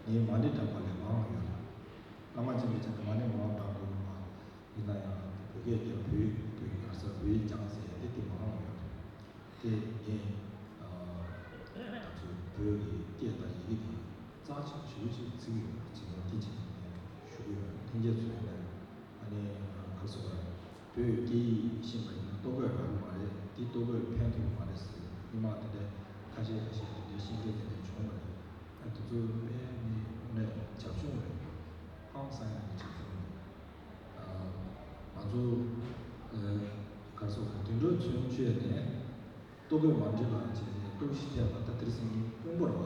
ངས་མ་ཎི་བགྲངས་པ་ལས་མང་བ་ཡོད་རེད། བླ་མ་ཆེན་པོའི་ཆ་ནས་མ་ཎི་མང་བ་བགྲངས་དགོས་ཀྱི་མ་རེད། ཡིན་ན་ཡང་བོད་སྐད་རྒྱག་བོད་ཡིག་བོད་ཡིག་ག་ས་བོད་ཡིག་སྦྱང་ཟེར་ཡ་དེ་དེ་མང་བ་ཡོད་རེད། དེ་ངས་ང་ཚོ་བོད་ཀྱི་སྐད་དང་ཡི་གེ་དེ་རྩ་ཆེན་ཞེ་པོ་ཅིག་བརྩི་གི་ཡོད་ཅེས་ནས་འདི་བྱས་ནས་ཞུ་གི་ཡོད། ལྷན་རྒྱས་ཚོས་ནས་ཨ་ནི་ག་སོ་བོད་སྐད་ཡིག་ཤེས་པ་ཡིན་ན་ལྟོ་གོས་རག་གི་མ་རེད། འདི་ལྟོ་གོས་ཕན་ཐོགས་མ་རེད་ཟེར་མི་མང་དེ་འདྲ་ཁ་ཤས་ཁ་ཤས་དེ་འདྲའི་ཤེས་མཁན་དེ་འདྲ་བྱུང་བ་རེད། ཨ་དེ་ཚོ་དཔེ་ནི་དངོས་གནས་བྱབ་ཆུང་རེད། ཧང་སང་ཡག་གི་བྱབ་ཆུང་རེད། ང་ཚོ་ག་སོ་དུད་འགྲོ་ཚུན་ཆད་ནས་ལྟོ་གོས་མ་འགྲིག་པ་བྱས་ནས་ལྟོ་ཤི་ཐེབས་པ་ད་དེར་སེང་གེ་དཔོན་པོ་རེད་བ།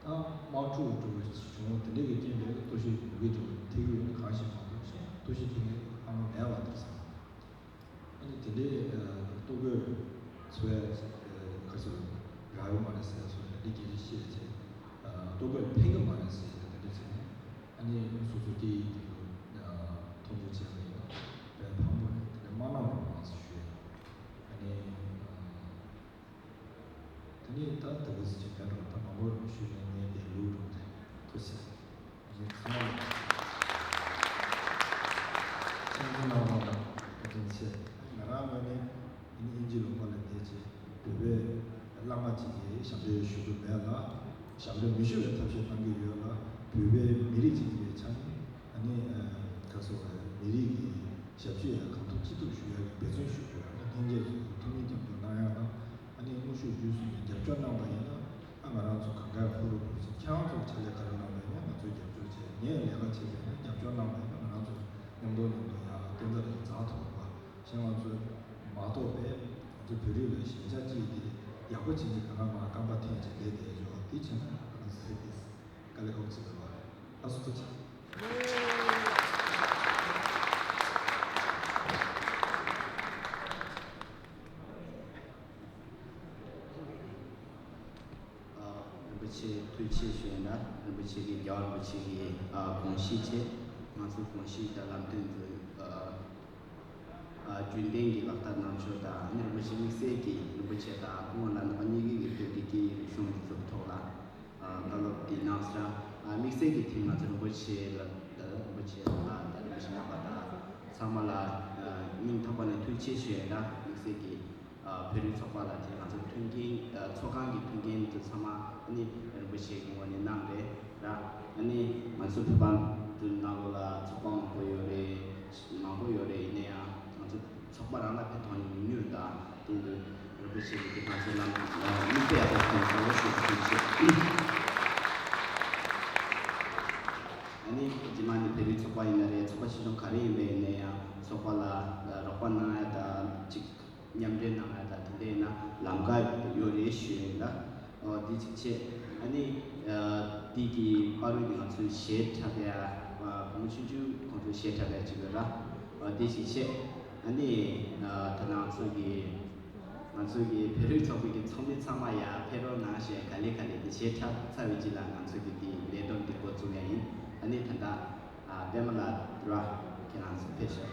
ད་དམག་འཁྲུག་འགྲོ་བྱུང་དེ་འདྲ་གི་རྐྱེན་པས་ལྟོ་ཤི་མུ་གེ་འགྲོ་ཐེབས་ཡོད་ན་གང་ཞིག་མ་གཏོགས་ཤིང་ལྟོ་ཤི་ཐེབས་མཁན་ཨ་མ་མེད་བ་དེར་སེང་། ཨ་ནི་དེ་འདྲའི་ལྟོ་གོས་འཚོ་ཡ་ག་སོ་རག་ཡོད་མ་རེད་ཟེར་སོ་དེ་འདྲའི་སྐད་ཆ་བཤད་བྱས་ལྟོ་གོས་ཕན་གི་མ་རེད་ཟེར་ཡ་དེ་འདྲ་བྱས་ནས། ཨ་ནི་སོ་སོ་སྐད་ཡིག་དེ་ཚོ་མཐོང་ཆུང་བྱས་པ་ཡིན་ན་དཔེ་ཕངས་པོ་རེད། དེ་ནས་དམར་ནག་རང་མང་སུ་ཞུ་ཡ། ཨ་ནི་དེ་ནས་ད་དེ་ག་སི་ཅིག་མེད་འགྲོ། ད་མང་པོ་ཞུས་ནས་ངས་དེ་ལུགས་འགྲོ་དེ་ཐུགས་རྗེ་ཆེ། ཨ་ནི་ཚང་མ་ལ་ཁྱེད་ཚོ་ནང་ལ་ཐུགས་རྗེ་ཆེ། ང་རང་ངོས་ནས། ཨ་ནི་དབྱིན་ཇི་ལུང་པ་ལ་བསྡད་རྗེས་བོད་པའི་བླ་མ་གཅིག་གིས་ཞབས་འདྲེན་ཞུ་གི་མེད་ལ། ཞབས་འདྲེན་མི་ཞུ་བའི་ཐབས་ཤེས་གཏང་གི་ཡོད་ལ། བོད་པའི་མི་རིགས་གཅིག་ཡིན་པའི་ཆ་ནས་ཨ་ནི་ག་སོ་བའི་མི་རིགས་ཀྱི་ཞབས་ཕྱི་ཡང་གང་ཐུབ་ཅི་ཐུབ་ཞུ་ཡག་གི་འབད་བརྩོན་ཞུ་དགོས། ཨ་ནི་ལྷན་རྒྱས་ཚོས་ཐུགས་སྣང་མཉམ་དུ་གནང་ཡག་དང་། ཨ་ནི་དངོས་ཤུགས་བརྒྱུད་གསུམ་གྱིས་རྒྱབ་སྐྱོར་གནང་པ་ཡིན་ན། ཨ་ང་རང་ཚོ་གང་ག་ཧུར་རུ་ཧུར་བྱས། ཁྱེད་རང་ཚོ་ཕྱག་ལས་ག་རེ་གནང་པ་ཡིན་ན་ང་ཚོས་རྒྱབ་སྐྱོར་བྱས། ངས་ལས་ཀ་བྱས་པ་ཡིན་ན་རྒྱབ་སྐྱོར་གནང་པ་ཡིན་ན་ང་རང་ཚོ་མཉམ་དུ་མཉམ་དུ་ཡང་སྐྱོན་ཚ་རེ་འཛེག་ཐུབ་པ། གཞན་ང་ཚོས་མ་གཏོགས་པའི་ང་ཚོ་བོད་རིགས་ལ་ཞན་ཆ་གཅིག་དེ་ཡག་པོ་བྱེད་ཀྱི་ག་ང་མ་རྐང་པ་འཐེན་བྱས་བསྡད་བསྡད་ཡོད། དེ་བྱས་ན་ང་ཚོ་ཟེར་གི་དཀའ་ལས་ཁག་ཅིག་རེད་བ། ལགས་སོ་ཐུགས་རྗེ་ཆེ། རིན་པོ་ཆེ་ཐུགས་རྗེ་ཆེ་ཞུ་ཡིན་ལ། རིན་པོ་ཆེ་གི་རྒྱལ་བ་རིན་པོ་ཆེ་གི་དགོངས་གཞི་བྱས། ང་ཚོའི་དགོངས་གཞི་དང་ལམ་སྟོན་ཚོ་རྒྱུན་ལྡན་གྱི་ལག་བསྟར་གནང་ཕྱོགས་དང་། རིན་པོ་ཆེ་དམིགས་བསལ་གྱིས་རིན་པོ་ཆེ་དང་སྐུ་ངོ་ལ་ནི་པ་གཉིས་ཀྱིས་བོད་ཀྱི་སྐད་ཡིག་རིག་གཞུང་འཛུགས་ཐོག་ལ་བཀའ་སློབ་འདི་གནང་སོང་། དམིགས་བསལ་གྱི་ཐེངས་ང་ཚོ་རིན་པོ་ཆེ་ལ་རིན་པོ་ཆེ་ལ་རིན་པོ་ཆེ་རྣམ་པ་དང་ཚང་མ་ལ་སྙིང་ཐག་པ་ནས་ཐུགས་རྗེ་ཆེ་ཞུ་ཡིན་ལ། དམིགས་བསལ་གྱིས། བོད་རིགས་ཚོགས་པ་ལ་དེ་ང་ཚོ་མཐུན་རྐྱེན། ཚོགས་ཁང་གི་མཐུན་རྐྱེན་དེ་ཚང་མ་ཨ་ནི་རིན་པོ་ཆེ་གི་ངོས་ནས་གནང་རེད་ར། ཨ་ནི་ང་ཚོ་བོད་པ་དེ་ནང་ལོགས་ལ་ཚོགས་པ་མང་པོ་ཡོད་རེད། མང་པོ་ཡོད་རེད། ཡིན་ན་ཡང་ང་ཚོ་ཚོགས་པ་རང་ལ་ཕན་ཐོགས་ཉུང་ཉུང་དང་། དེ་འདྲ་རིན་པོ་ཆེ་གིས་དེ་ང་ཚོ་ལ་མིག་དཔེ་ཡག་པོ་སྟོན་གནང་བ་ཞིག་ཐུགས་རྗེ་ཆེ། ཨ་ནི་རྗེས་མ་ནི་བོད་རིགས་ཚོགས་པ་ཡིན་ན་རེད། ཚོགས་པ་ཆེ་ཆུང་ག་རེ་ཡིན་པ་ཡིན་ན་ཡང་ཚོགས་པ་ལ་རོགས་པ་གནང་ཡ་དང་ཅིག་མཉམ་འབྲེལ་གནང་ཡ་དང་དེ་འདྲ་ཡིན་ན་ལམ་ཁ་ཡོད་རེད་ཞུ་ཡིན་ལ། འོ་འདི་གཅིག་བྱས། ཨ་ནི་འདི་གི་བར་དུ་ང་ཚོའི་གཞས་འཁྲབ་ཡ་བུ་མོ་ཆུང་ཆུང་ཁོང་ཚོའི་གཞས་འཁྲབ་ཡ་གཅིག་ཡོད་ར། འོ་འདི་གཅིག་བྱས། ཨ་ནི་ད་ང་ཚོ་གི་ང་ཚོ་གི་བོད་རིགས་ཚོགས་པའི་གི་ཚོགས་མི་ཚང་མ་ཡར་ཕེབས་རོགས་གནང་ཞེས་ག་ལེ་ག་ལེ་འདི་གཞས་འཁྲབ་ཚར་བའི་རྗེས་ལ་ང་ཚོ་གི་འདི་ལས་བསྡོམས་འདི་འགོ་བཙུགས་ཡ་ཡིན། ཨ་ནི་ད་ལྟ་པད་མ་ལགས་ར་ཁྱེད་རང་ཚོ་ཕེབས་ཤོག་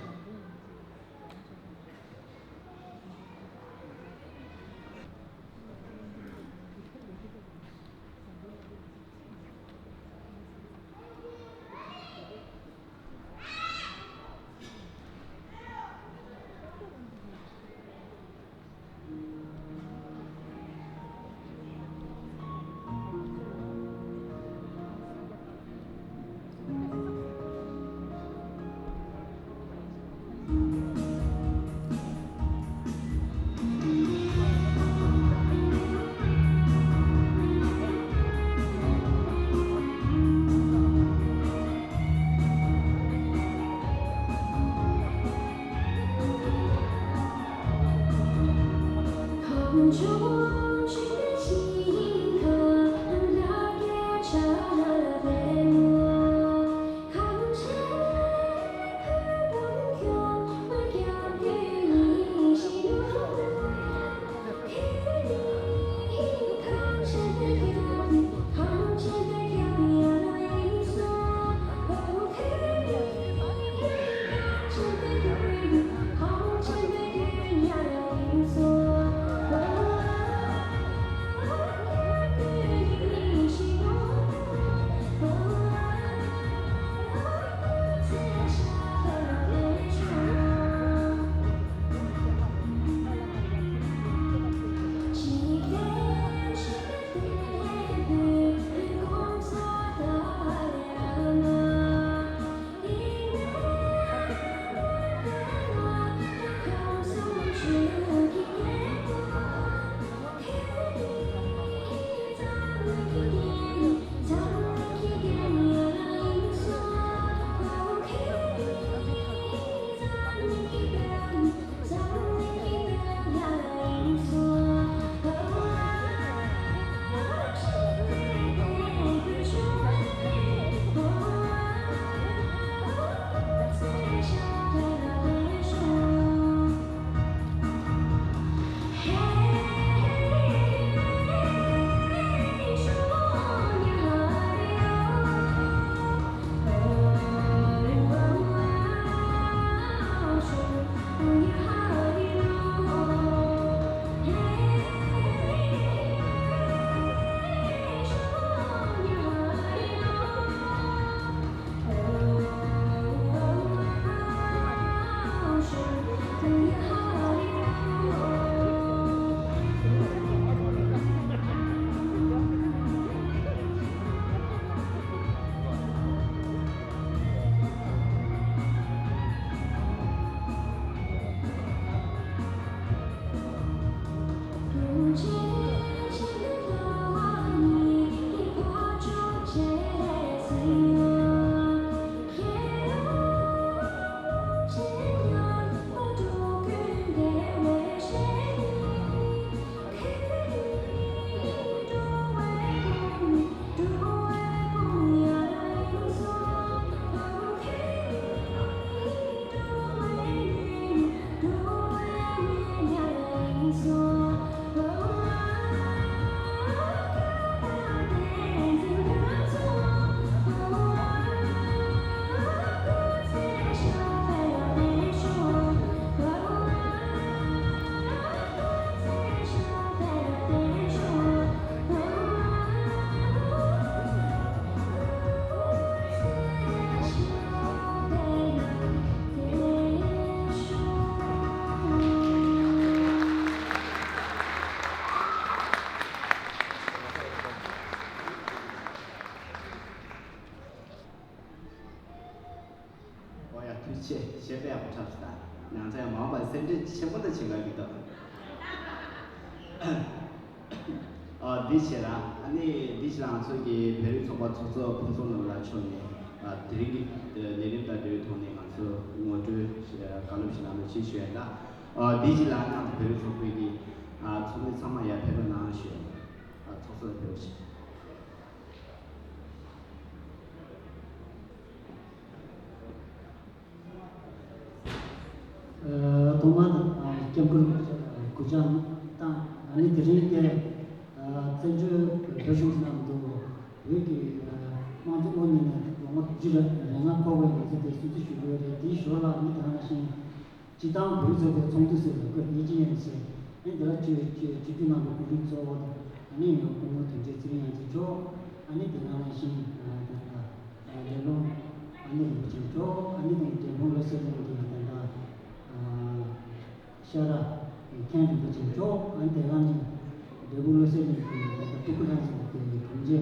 ཆེ་ཞེས་པའི་ཡག་པོ་འཁྲབ་སོང་། ད་ཡང་ཚ་ཡང་མང་བ་སེམས་ཁྲལ་ཆེན་པོ་ད་བྱེད་དགོས་ཀྱི་འདུག་ཨ། འདི་བྱས་ལ་ཨ་ནི་འདི་བྱས་ལ་ང་ཚོ་གི་བོད་རིགས་ཚོགས་པ་ཚོགས་གཙོ་ཕུན་ཚོགས་ནོར་བུ་ལགས་མཆོག་ནས་ཨ་དེ་རིང་གི་ལས་རིམ་དང་འབྲེལ་བའི་ཐོག་ནས་ང་ཚོ་ངོ་སྤྲོད་བཀའ་སློབ་ཞིག་གནང་རོགས་ཞེས་ཞུ་ཡ་ད། ཨ། འདི་བྱས་ལ་ང་ཚོ་བོད་རིགས་ཚོགས་པའི་གི་ཨ་ཚོགས་མི་ཚང་མ་ཡར་ཕེབས་རོགས་གནང་ཞུ་ཡ། ཨ། ཚོགས་གཙོ་ལ་ཕེབས་རོགས་ཞུ། ཐོག་མར་སྐྱབས་མགོན་རིན་པོ་ཆེ་ལ་གུས་ཕྱག་བཏང་། ཨ་ནི་དེ་རིང་དེ་བཙན་བྱོལ་བོད་གཞུང་ནང་དུ་བོད་ཀྱི་དམངས་གཙོ་དབུ་བརྙེས་ནས་ལོ་ངོ་དྲུག་ཅུ་རེ་ལྔ་འཁོར་བའི་ལོ་ཚིགས་དེ་སྲུང་བརྩི་ཞུ་དགོས་རེད། དེའི་ཞོར་ལ་ཨ་ནི་དེ་རང་བཞིན་སྤྱི་བཏང་བོད་རིགས་ཚོགས་པའི་ཚོགས་འདུ་ཟེར་བའི་སྐོར་ཡིན་གཅིག་ཡིན་ཟེར། ཨ་ནི་དེ་ལ་སྤྱི་སྤྱི་སྤྱི་འཐུས་རྣམ་པ་དཔོན་རིགས་གཙོ་བོ་དང་ཨ་ནི་སྐུ་ངོ་དོན་གཅོད་ཚེ་རིང་དབྱངས་ཅན་མཆོག་ཨ་ནི་དེ་རང་བཞིན་དེ་ལ། ལས་སློབ་ཨ་ནི་རིན་པོ་ཆེ་མཆོག་ཨ་ནི་དང་འབྲས་སྤུངས་བློ་གསལ་གླིང་གི་ད་ལྟ་ཤ་ར་མཁན་རིན་པོ་ཆེ་མཆོག་ཨ་ནི་དེ་ག་ནི་འབྲས་སྤུངས་བློ་གསལ་གླིང་གི་ད་ལྟ་སྤུ་གུ་ལྷན་ཚོགས་ཀྱི་དྲུང་ཆེ་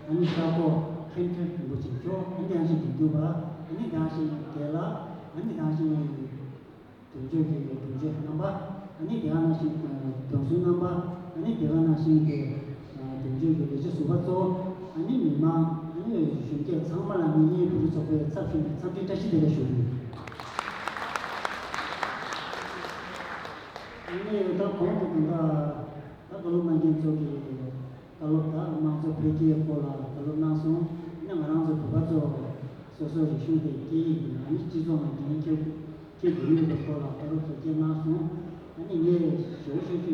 ཨ་ནི་ཤར་ཁོག་མཁན་ཁྲི་རིན་པོ་ཆེ་མཆོག་ཨ་ནི་ཡང་ཞིག་འདུག་འདུག་པ། ཨ་ནི་དེ་ག་ཞིག་རྒན་ལགས་ཨ་ནི་དེ་ག་ཞིག་དོན་གཅོད་ཀྱི་དྲུང་ཆེ་རྣམ་པ། ཨ་ནི་དེ་ག་ནང་བཞིན་དོན་གསུམ་རྣམ་པ། ཨ་ནི་དེ་ག་ནང་བཞིན་གྱི་དོན་གཅོད་ཀྱི་ལས་བྱེད་ཟུར་པ་གཙོ་བོ། ཨ་ནི་མི་མང་ཨ་ནི་གཞོན་སྐྱེས་ཚང་མ་ལ་ངེད་གཉིས་བོད་རིགས་ཚོགས་པའི་ཚབ་ཞུས་ནས་འཚམས་འདྲི་བཀྲ་ཤིས་བདེ་ལེགས་ཞུ་གི་ཡིན། ཨ་ནི་ད་གོང་དུ་དོན་དག་ད་བཀའ་སློབ་གནང་མཁན་ཚོ་གི་བཀའ་སློབ་དང་དམངས་གཙོ་འཕེལ་རྒྱས་སྐོར་ལ་བཀའ་སློབ་གནང་སོང་། ཨ་ནི་ང་རང་ཚོ་བོད་པ་ཚོ་སོ་སོའི་རིག་གཞུང་དེ་སྐད་ཡིག་ཡིན་ཨ་ནི་སྤྱི་ཚོགས་ནང་འགན་འཁྱེར་འཁྱེར་དགོས་ཡོད་པའི་སྐོར་ལ་བཀའ་སློབ་ཚོ་བསྐྱལ་གནང་སོང་། ཨ་ནི་ངས་ཞེ་པོ་ཞེ་པོ་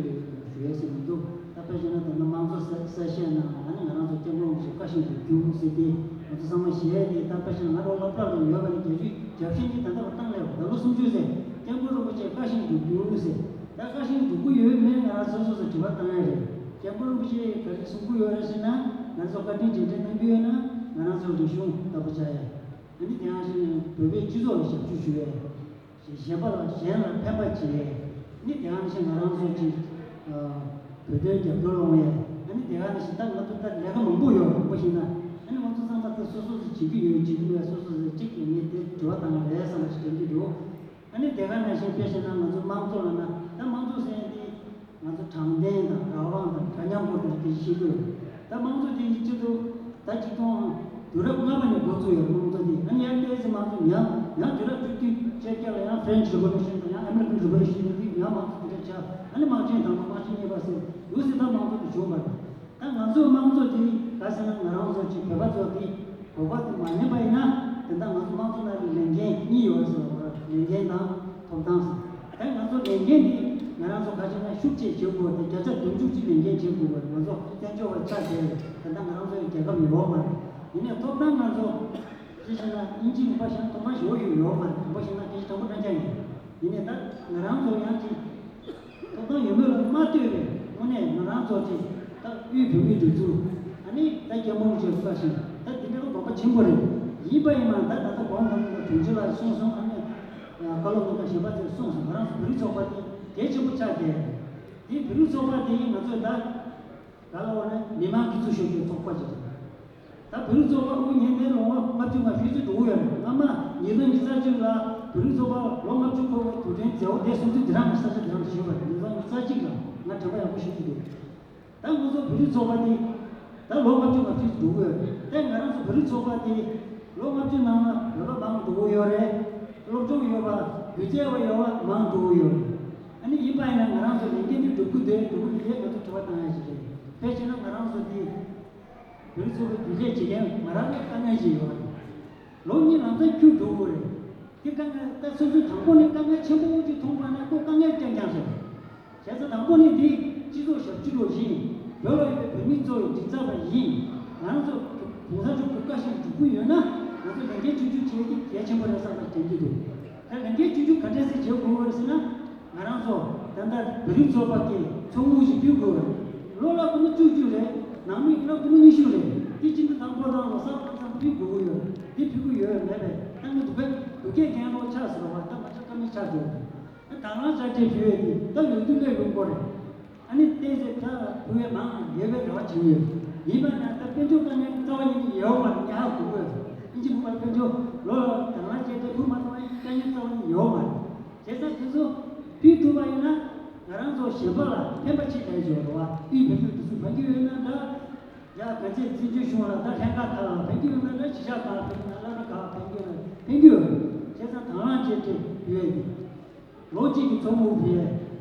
ཞུ་ཡས་ཟེར་མི་འདུག་ད་དཔེ་བཞག་ན་ད་ལྟ་དམངས་གཙོ་གསལ་བཤད་ནང་ཨ་ནི་ང་རང་ཚོ་སྐྱབས་མགོན་རིན་པོ་ཆེ་བཀའ་བཞིན་དུ་བསྒྱུར་ཟེར་ཏེ་ང་ཚོ་ཚང་མ་ཞལ་དེ་ད་དཔེ་བཞག་ན་ང་རང་སློབ་གྲྭ་ལ་ཡོད་པ་ནི་བརྒྱད་ཅུ་གྱ་བཞི་ནི་ད་ལྟ་བར་བཏང་ལས་ད་ལོ་སུམ་ཅུ་ཟེར་སྐྱབས་མགོན་རིན་པོ་ཆེ་བཀའ་བཞིན་དུ་བསྒྱུར་ཟེར། ད་བཀའ་བཞིན་སྒྲུབ་ཀྱི་ཡོད་མེད་ང་རང་སོ་སོ་སོ་དྲི་བ་བཏང་ཡ་རེད། སྐྱབས་མགོན་རིན་པོ་ཆེས་ག་རེ་གསུང་གི་ཡོད་རེད་ཟེར་ན་ང་ཚོ་བཀའ་དྲིན་རྗེས་དྲན་གནང་གི་ཡོད་ན་ང་རང་ཚོ་རིག་གཞུང་ལྟ་བུ་བྱ་ཡ། ཨ་ནི་དེ་ཡང་བཞིན་བོད་པའི་སྤྱི་ཚོགས་ལ་ཞབས་ཞུ་ཞུ་ཡ། གཞན་པ་ལ་གཞན་ལ་ཕན་པ་བྱེད་ཡ། ཨ་ནི་དེ་ཡང་བཞིན་ང་རང་ཚོ་གཅིག་བོད་དོན་རྒྱབ་སྐྱོར་སློང་ཡ། ཨ་ནི་དེ་ག་ནང་བཞིན་ད་ང་ཚོ་ད་ལས་ཀ་མང་པོ་ཡོད་རེད་མང་པོ་ཞིག་ན། ཨ་ནི་ང་ཚོ་ཚང་མ་ད་སོ་སོ་སོ་བྱེད་ཀྱི་ཡོད་བྱེད་ཀྱི་མེད་སོ་སོ་སོ་གཅིག་གིས་ངས་དེ་དྲི་བ་བཏང་བ་རེད་བསམ་པ་ཞིག་དྲན་གྱི་འདུག་ཨ་ནི་དེ་ག་ནང་བཞིན་དཔེ་བཞག་ན་ང་ཚོ་དམངས་གཙོ་ལབ་ན་ད་དམངས་གཙོ་ཟེར་ཡ་དེ་ང་ཚོ་དྲང་བདེན་དང་རང་དབང་དང་འདྲ་མཉམ་སྐོར་དེ་སྐད་ཆ་བཤད་ཀྱི་ཡོད། ད་དམངས་གཙོ་དེ་ཡིན་གཅིག་ཏུ་ད་གཅིག་སྟོང་དུས་རབས་ལྔ་པ་ནས་འགོ་བཙུགས་ཡོད་དམངས་གཙོ་དེ། ཨ་ནི་ཡང་ཏོག་ཙམ་དམངས་གཙོ་ཡང་ཡང་དུས་རབས་བཅུ་བདུན་བཅོ་བརྒྱད་ལ་ཡང་French Revolution དང་ཡང་American Revolution དེ་ཡང་དམངས་གཙོ་དེ་འདྲ་ཆགས། ཨ་ནི་དམག་ཆེན་དང་པོ་དམག་ཆེན་གཉིས་པ་ཟེར་འདུག་སེ་ད་དམངས་གཙོ་དེ་བྱུང་བ་རེད། ད་ང་ཚོའི་དམངས་གཙོ་དེ་ག་ཟེར་ན་ང་རང་ཚོ་གཅིག་བོད་པ་ཚོ་དེ་བོད་པ་དེ་མ་ཡིན་པ་ཡིན་ན་དེ་འདྲ་ང་ཚོ་དམངས་གཙོ་ནང་ལ་ལས་འགན་གཉིས་ཡོད་ཟེར་བ་ལས་འགན་དང་ཐོབ་ཐང་ཟེར། ད་ང་ཚོ་ལས་འགན་དེ་ང་རང་ཚོ་ག་ཟེར་ན་ཤུགས་ཆེ་བྱེད་དགོས་དེ་བརྒྱ་ཆ་བདུན་ཅུ་ཅིག་ལས་འགན་བྱེད་དགོས་པ་ང་ཚོ་བཙན་བྱོལ་བ་ཆགས་བསྡད་རེད། དེ་འདྲ་ང་རང་ཚོའི་རྒྱལ་ཁབ་ཡོད་མ་རེད། ཡིན་ནའི་ཐོབ་ཐང་ང་ཚོ་ཅི་ཟེར་ན་དབྱིན་ཇི་ངོ་མ་བཤད་ན་ཐོབ་ཐང་ཞེ་པོ་ཡོད་ཡོད་མ་རེད། དྲང་པོ་བཤད་ན་སྐད་ཆ་དྲང་པོ་དྲང་རྐྱང་ཡིན། ཡིན་ནའི་ད་ང་རང་ཚོ་ཡང་ཅིག་ཐོབ་ཐང་ཡོད་མེད་ལ་མ་ལྟོས་པའི་དངོས་གནས་ང་རང་ཚོ་ཅིག་ད་དབུས་བོད་མིའི་སྒྲིག་འཛུགས་ཨ་ནི་ད་སྐྱབས་མགོན་རིན་པོ་ཆེ་བཀའ་བཞིན་ད་འདི་འདྲ་གི་དགོངས་པ་ཆེན་པོ་རེད། ཡིན་པ་ཡིན་མ་ད་ད་ལྟ་གོང་དུ་དྲུང་ཆེ་ལགས་གསུངས་སོང་། ཨ་ནི་བཀའ་སློབ་གནང་མཁན་གཞན་པ་ཚོས་གསུངས་སོང་། ང་རང་ཚོ་བོད་རིགས་ཚོགས་པ་དེ་གལ་ཆེན་པོ་ཆགས་བསྡད་རེད། དེ་བོད་རིགས་ཚོགས་པ་དེ་ང་ཚོས་ད་ག་ལ་བ་ནི་མི་མང་གིས་གཙོ་བྱས་པའི་ཚོགས་པ་ཅིག་རེད། ད་བོད་རིགས་ཚོགས་པ་དབུ་བརྙེས་ནས་ལོ་ངོ་ལྔ་བཅུ་ང་བཞི་ཙམ་འགྲོ་གི་ཡོད་རེད། སྔ་མ་ཉིས་སྟོང་ཉི་ཤུ་རྩ་གཅིག་ལ་བོད་རིགས་ཚོགས་པ་ལོ་ལྔ་བཅུ་འཁོར་བའི་དུས་དྲན་མཛད་སྒོ་དེ་སོང་ཚུལ་འདི་རང་མི་ས་ཆ་འདི་རང་ཞུས་པ་རེད། ཉིས་སྟོང་ཉི་ཤུ་རྩ་གཅིག་ལ་ང་དྲན་པ་ཡག་པོ་ཞིག་ཅིག་འདུག་ད་ང་ཚོ་བོད་རིགས་ཚོགས་པ་དེ་ད་ལོ་ལྔ་བཅུ་ང་བཞི་ཙམ་འགྲོ་གི་ཡོད་རེད། དེ་ང་རང་ཚོ་བོད་རིགས་ཚོགས་པ་དེ་ལོ་ལྔ་བཅུ་ནང་ལ་བོད་པ་མང་འགྲོ་གི་ཡོད་རེད། སློབ་སྦྱོང་ཡོད་པ་སྒྱུ་རྩལ་བ་ཡོད་པ་མང་འགྲོ་གི་ཡོད་རེད། ཨ་ནི་ཡིན་པ་ཡིན་ན་ང་རང་ཚོ་ལས་འགན་འདི་སྒྲུབ་ཀྱི་འདུག་སྒྲུབ་ཀྱི་མེད་ང་ཚོ་དྲི་བ་བཏང་ཡ་ཞིག་རེད། དཔེ་བྱས་ན་ང་རང་ཚོ་འདི་བོད་རིགས་ཚོགས་པའི་རྒྱུན་ལས་བྱེད་མཁན་ང་རང་ལ་དཀའ་ངལ་ཞིག་ཡོད་རེད། ལོ་གཉིས་ལམ་སང་འཁྱུར་འགྲོ་དགོས་རེད། འདི་དཀའ་ངལ་ད་སོ་སོའི་དང་པོ་ནས་དཀའ་ངལ་ཆེན་པོ་ཅིག་མཐོང་པ་ན་ཁོ་དཀའ་ངལ་རྐྱང་རྐྱང་རེད། བྱས་ཙང་དང་པོ་ནས་འདི་སྤྱི་ཚོགས་ཞབས་ཕྱི་རོགས་ཡིན། བོད་ལ་ཡོད་པའི་བོད་མི་གཙོ་བའི་མགྲིན་ཚབ་པ་ཡིན། ང་རང་ཚོ་གུང་སེང་ཆུང་བོ་བཀའ་བཞིན་སྒྲུབ་ཀྱི་ཡོད་ན་ང་ཚོ་ལས་འགན་ཆུང་ཆུང་བྱེད་ཀྱི་གལ་ཆེན་པོ་རེད་བསམ་པ་དྲན་གྱི་འདུག་ད་ལས་འགན་ཆུང་ཆུང་ག་འདྲས་སེ་བྱེད་དགོས་རེད་ཟེར་ན། ང་རང་ཚོ་ད་ལྟ་བོད་རིགས་ཚོགས་པ་གི་ཚོགས་དངུལ་ཞིག་ཕུལ་དགོས་རེད། ལོ་ལ་སྒོར་མོ་བཅུ་བཅུ་རེད། ནང་མི་ལ་སྒོར་མོ་ཉི་ཤུ་རེད། དེ་སྤྱི་ཟླ་དང་པོ་དང་ལོ་གསར་མཚམས་ཕུལ་དགོས་ཀྱི་ཡོད་རེད། དེ་ཕུལ་གྱི་ཡོད་མེད་པས་ད་ངས་སྡུག་ག་སྡུག་སྐད་རྒན་ལོག་ཆགས་ཟེར་བ་ད་མ་ཆགས་ཀ་མེད་ཆགས་འགྲོ་རེད། ད་དང་བླངས་དཔྱ་ཁྲལ་ཕུལ་ཡས་དེ་ད་ཡོང་དུས་སླེབས་ཡོང་གི་རེད། ཨ་ནི་བལྟས་ཚེ་ད་ཕུལ་བའི་མང་ཡོད་པའི་རེ་བ་བྱེད་ཀྱི་ཡོད། ཡིན་པ་ན་ད་དཔལ་འབྱོར་དཀའ་ངལ་རྩ་བ་ཉིད་ནས་ཡོད་པ་ངས་ཧ་གོ་གི་ཡོད། ཅིག་ཕུལ་བ་ཕན་ཆོག་ལོ་ལ་དང་བླངས་བཅས་ཏེ་ཕུལ་མ་ཐུབ་པའི་དཀའ་ངལ་རྩ་བ་ནས་ཡོད་མ་རེད། བྱས་ཙང་དེ་ཚོ་ཕུལ་ཐུབ་པ་ཡིན་ན་ང་རང་ཚོ་གཞན་པ་ལ་ཕན་པ་ཆེ་བསྡད་ཆོག་རེད་བ། དབུས་བོད་ཕྲུག་དེ་ཚོ་ཕན་གྱི་ཡོད་ན་འདྲ། ཡ་ག་ཚད་བཙན་བྱོལ་གཞུང་ལ་ད་ལྷན་ཁག་ཁག་ལ་ཕན་གྱི་ཡོད་ན་འདྲ། གཞིས་ཆགས་ཁག་ལ་ཕན་གྱི་ཡོད་ན་བླ་སྤྲུལ་ཁག་ལ་ཕན་གྱི་ཡོད་ན་ཕན་གྱི་ཡོད་རེད། བྱས་ཙང་དང་བླངས་བཅས་ཏེ་ཡོད་ཡིན། ལོ་གཅིག་གི་ཚོགས་འདུ་དེ་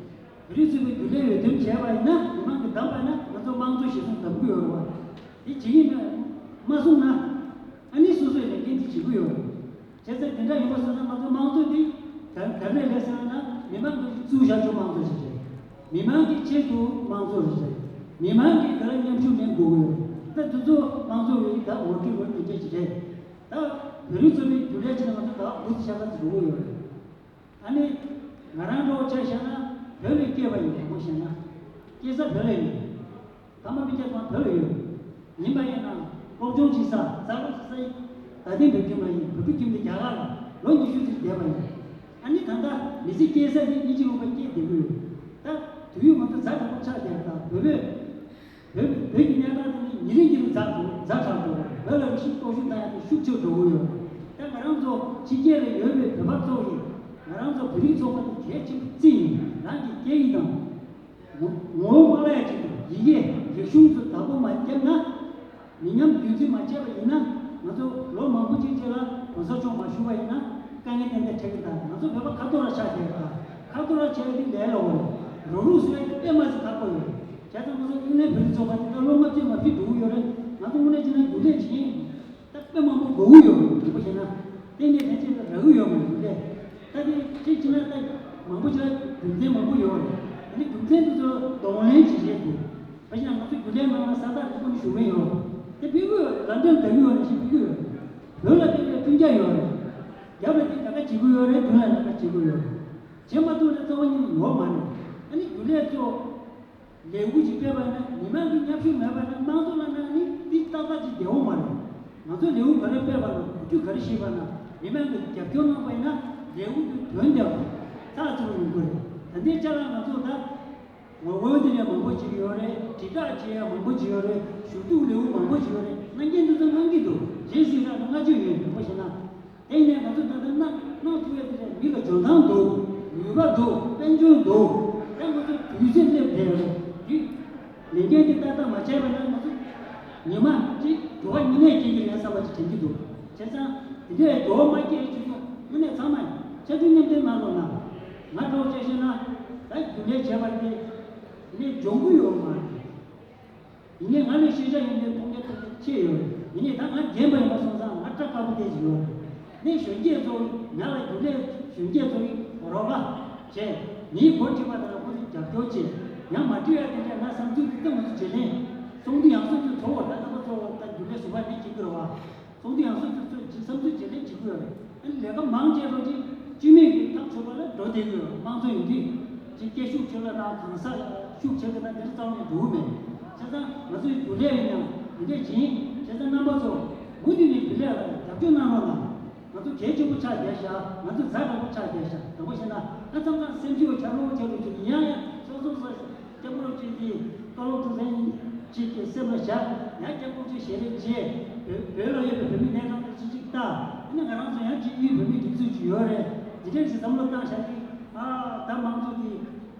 བོད་རིགས་ཚོགས་པའི་རྒྱུན་ལས་འོས་འདེམས་བྱས་པ་ཡིན་ན། མི་མང་གིས་བདམས་པ་ཡིན་ན་ང་ཚོ་དམངས་གཙོ་གཞིར་བཟུང་བདམས་ཀྱི་ཡོད་རེད་བ། དེ་བྱེད་ཀྱི་མེད་མ་གསུངས་ན། ཨ་ནི་སོ་སོའི་ལས་འགན་དེ་བྱེད་ཀྱི་ཡོད་རེད། བྱས་ཙང་དེ་འདྲ་ཡིན་པ་སོང་ན་ང་ཚོ་དམངས་གཙོ་འདི་ག་ག་རེ་ལས་ཟེར་བ་ན། མི་མང་གིས་བཙུགས་བཞག་རྒྱུ་དམངས་གཙོ་ཞིག་རེད། མི་མང་གི་ཆེད་དུ་དམངས་གཙོ་རེད། མི་མང་གིས་དེ་ལ་མཉམ་ཞུགས་ལེན་དགོས་ཀྱི་ཡོད་རེད། ད་དེ་ཚོ་དམངས་གཙོ་བའི་ད་ངོ་སྤྲོད་ངོ་སྤྲོད་ཅིག་རེད། ད་བོད་རིགས་ཚོགས་པའི་རྒྱུན་ལས་ཅིག་ལ་ང་ཚོ་ད་འུ་ཚོ་ཤ་ཁ་ཚོ་འགྲོ་གི་ཡོད་རེད། ཨ་ནི། ང་རང་འདྲ་བོ་ཆ་བཞག་ན་བོད་ལ་སྐྱེས་པ་ཡིན། དྲང་པོ་བཤད་ན། སྐྱེས་ས་བོད་ལ་ཡིན། ཕ་མ་སྤུན་ཀྱག་ཚང་བོད་ལ་ཡོད། ཡིན་པ་ཡིན་ན་སློབ་སྦྱོང་བྱེད་ས། ཟ་ཁང་ཟ་ས་ཡིན། ད་ཐེངས་བོད་ཁྱིམ་ལ་ཡིན། བོད་ཕྲུག་ཁྱིམ་དེ་རྒྱ་གར་ལ་ལོ་ཉི་ཤུ་ཙམ་བསྡད་པ་ཡིན། ཨ་ནི་ད་ལྟ་མི་ཚེ་སྐྱེལ་ས་དེ་དབྱིན་ཇི་ལུང་པ་སྐྱེལ་བསྡད་ཀྱི་ཡོད། ད་དུས་ཡུན་ང་ཚོ་ཛ་དྲག་པོ་ཆགས་བསྡད་པ་དང་བོད་བོད། བོད་བོད་ཀྱི་གནས་སྟངས་དེ་ནི་ཉིན་རེ་ཉིན་རེ་ཛ་དྲག་ཛ་དྲག་འགྲོ་བ་རེད། བོད་ལ་རིག་གཞུང་སྟོབས་ཤུགས་བཏང་ཡག་དེ་ཤུགས་ཆེ་འགྲོ་གི་ཡོད་རེད། ད་ང་རང་ཚོ་ཕྱི་རྒྱལ་ལ་ཡོད་པའི་བོད་པ་ཚོ་ཡིས་ང་རང་ཚོ་བོད་རིགས་ཚོགས་པ་དེ་གལ་ཆེན་པོ་བརྩིས་ནས། རང་གི་སྐད་ཡིག་དང་། ངོ་ངོ་བོ་མ་བརླག་ཡག་ཅིག་དང་། ཡི་གེ་རིག་གཞུང་ཚོ་བདག་པོ་མ་བརྒྱབ་ན། མི་ཉམས་རྒྱུན་འཛིན་མ་བྱས་པ་ཡིན་ན། ང་ཚོ་ལོ་མང་པོ་ཅིག་རྗེས་ལ་གོང་ས་མཆོག་མ་བཞུགས་པ་ཡིན་ན་དཀའ་ངལ་ཏན་ཏན་འཕྲད་ཀྱི་རེད། ད་ང་ཚོ་བོད་པ་ཁ་ཐོར་ར་ཆགས་བསྡད་ཀྱི་རེད། ད་ཁ་ཐོར་ར་ཆགས་ཡག་དེ་ལས་སླ་བོ་རེད། རོགས་རོགས་བཟོ་ཡག་དེ་དཔེ་མ་སྲིད་ཁག་པོ་ཡོད་རེད། བྱས་ཙང་ང་ཚོ་དངོས་གནས་བོད་རིགས་ཚོགས་པ་དེ་ད་ལོ་ལྔ་བཅུ་ང་བཞི་འགྲོ་གི་ཡོད་རེད། ང་ཚོ་དངོས་གནས་བྱས་ན་རྒྱུན་ལས་བྱེད་ད་དཔེ་མང་པོ་དགོས་ཀྱི་ཡོད་རེད། དྲང་པོ་བཤད་ན། ཏན་ཏན་ཕན་ཆད་ལ་རག་གི་ཡོད་མ་རེད་ལས། ད་དེ་གཅིག་བྱས་ན་ད་མང་པོ་ཅིག་ལ་རྒྱུ་མཚན་མང་པོ་ཡོད་རེད། ཨ་ནི་རྒྱུ་མཚན་དེ་ཚོ་གདོང་ལེན་བྱེད་བྱེད་དགོས། དཔེ་བཞག་ན་ང་ཚོ་རྒྱུན་ལས་ནང་ལ་ས་ཐག་རིང་པོ་ནས་བཞུགས་མཁན་ཡོད་རེད། དེ་ཕེབས་ཀྱི་ཡོད་རེད། ལན་ཌན་བསྡད་ཀྱི་ཡོད་རེད། ཅིག་ཕེབས་ཀྱི་ཡོད་རེད། བོད་ལ་ཕེབས་པའི་སྤུན་ཀྱག་ཡོད་རེད། རྒྱབ་ལ་དེ་ལས་ཀ་བྱེད་ཀྱི་ཡོད་རེད། མདུན་ལ་ལས་ཀ་བྱེད་ཀྱི་ཡོད་རེད། བྱེད་མ་ཐུབ་ན་རྩ་བ་ཉིད་ནས་ཡོད་མ་རེད། ཨ་ནི་རྒྱུན་ལས་ཚོ་ལས་འགུལ་ཅིག་སྤེལ་བ་ཡིན་ན་མི་མང་གི་མཉམ་ཞུགས་མེད་པ་ན་དམངས་གཙོ་ལབ་ན་ནི་འདི་ཏག་ཏག་ཅིག་བསྡད་ཡོད་མ་རེད། ང་ཚོས་ལས་འགུལ་ག་རེ་སྤེལ་བ་ན། གོ་སྒྲིག་ག་རེ་བྱས་པ་ན། མི་མང་གིས་རྒྱབ་སྐྱོར་གནང་བ་ཡིན་ན་ལས་འགུལ་དེ་དོན་ལྡན་པ། ཚགས་ཚུད་པ་ཡོང་གི་རེད། ད་ལྟའི་ཆ་ལ་ང་ཚོ་ད་ངོ་རྒོལ་དེ་ལས་མང་པོ་བྱེད་ཀྱི་ཡོད་རེད། དྲིལ་བསྒྲགས་བྱེད་ཡ་མང་པོ་བྱེད་ཡོད་རེད། ཞུ་གཏུག་ལས་འགུལ་མང་པོ་བྱེད་ཡོད་རེད། གནང་མཁན་དེ་ཚོ་གནང་གི་འདུག་བྱེད་སྲིད་ན་གནང་རྒྱུ་ཡོད། དྲང་པོ་བཤད་ན། དེ་ཡིན་ནའི་ང་ཚོ་ད་ལྟ་གནང་གནང་ཐུབ་ཡ་དེ་རེད། མི་ལ་འཇོན་ཐང་འདུག་ནུས་པ་འདུག་དཔལ་འབྱོར་འདུག་ད་ང་ཚོ་དུས་ཚོད་སླེབས་བསྡད་ཡོད་རེད། དེ་ལས་འགན་དེ་ཏག་ཏག་མ་བྱས་པ་ན་ང་ཚོ་ཉི་མ་གཅིག་འགྱུར་བ་ཉི་མས་སྐྱེལ་གྱི་རེད་བསམ་པ་ཅིག་དྲན་གྱི་འདུག་བྱས་ཙང་དེ་འདྲའི་འགྱུར་བ་མ་སྐྱེལ་ཆེད་དུ་དངོས་གནས་ཚང་མས་ཕྱར་གྲུ་མཉམ་འདེགས་གནང་རོགས་གནང་། ང་འདྲ་བོ་ཆ་བཞག་ན་ད་རྒྱུན་ལས་བྱས་པ་དེ་ནས་འཇོན་གྱི་ཡོད་མ་རེད། ཡིན་ནའི་ང་ལས་ཤེས་བྱ་ཡོད་མཁན་མཐོང་རྒྱ་ཐོན་མཁན་ཆེ་ཡོད་རེད། ཡིན་ནའི་ད་ང་རྒན་པ་ཡིན་པ་སོང་ཙང་ང་སྐྲག་དཀའ་པོ་ཏོག་ཙམ་ཡོད་རེད། ནས་གཞོན་སྐྱེས་ཚོ་ང་ལ་རྒྱུན་ལས་གཞོན་སྐྱེས་ཚོ་ཡིས་རོགས་པ་བྱས། ངའི་འགོ་ཁྲིད་པ་དང་ཁོ་ཚོས་རྒྱབ་སྐྱོར་བྱས། ཡང་མ་ཁྲིད་ཡ་དེ་འདྲ་ང་བསམ་ཚུལ་དེ་ལྟ་ང་ཚོ་བརྗེ་ལེན་ཚོགས་འདུ་ཡང་སོ་སོའི་ཚོགས་པ་ད་རྣམ་པ་ཚོ་ད་རྒྱུན་ལས་ཟུར་པ་ནས་བྱེད་ཀྱི་རེད་བ། ཚོགས་འདུ་ཡང་སོ་སོ་སོ་ཅིག་བསམ་ཚུལ་བརྗེ་ལེན་བྱེད་དགོས་རེད། ཨ་ནི་ལས་ཀ་མང་ཆེ་རོགས་ཅིག་སྤྱི་མོས་ཀྱི་ཐག་ཆོད་པ་ལ་འགྲོ་བསྡད་ཀྱི་ཡོད། དམངས་གཙོ་ཡིན་དུས་ཅིག་སྐད་ཤུགས་ཆེ་ལ་དང་གང་ཟག་ཤུགས་ཆེ་གི་ན་དེ་རྩ་བ་ནས་འགྲོ་གི་མེད། བྱས་ཙང་ང་ཚོའི་རྒྱུན་ལས་ཡིན་ཡང་དེ་འདྲས་བྱིན། བྱས་ཙང་རྣམ་པ་ཚོ་མུ་མཐུད་ནས་རྒྱུན་ལས་ལ་རྒྱབ་སྐྱོར་གནང་རོགས་གནང་། ང་ཚོ་གལ་ཆེན་པོ་ཆགས་བསྡད་ཤག་ང་ཚོ་ཛ་དྲག་པོ་ཆགས་བསྡད་ཤག་དྲང་པོ་བཤད་ན་ཨ་མཚམས་མཚམས་སེམས་ཤུགས་ཆག་རོགས་ཆག་རོགས་བྱེད་ཀྱི་ཡང་ཡང་སོ་སོ་སོ། སྐྱབས་མགོན་རིན་པོ་ཆེ་གིས་བཀའ་སློབ་ཐུགས་ལེན་ཅིག་གི་སེམས་ལ་བཞག་ཡང་སྐྱབས་མགོན་རིན་པོ་ཆེ་ཞལ་རས་མཇལ། བོད་བོད་ལ་ཡོད་པའི་བོད་མི་གནས་སྟངས་དེ་ཚོ་ཅིག་ལྟ། ཨ་ནི་ང་རང་ཚོ་ཡང་ཅིག་དབུས་བོད་མིའི་སྒྲིག་འཛུགས་ཅིག་ཡོད་རེད། འདི་འདྲས་ཞིག་བསམ་བློ་བཏང་བཞག་གི། ཨ་ད་དམངས་གཙོ་དེ་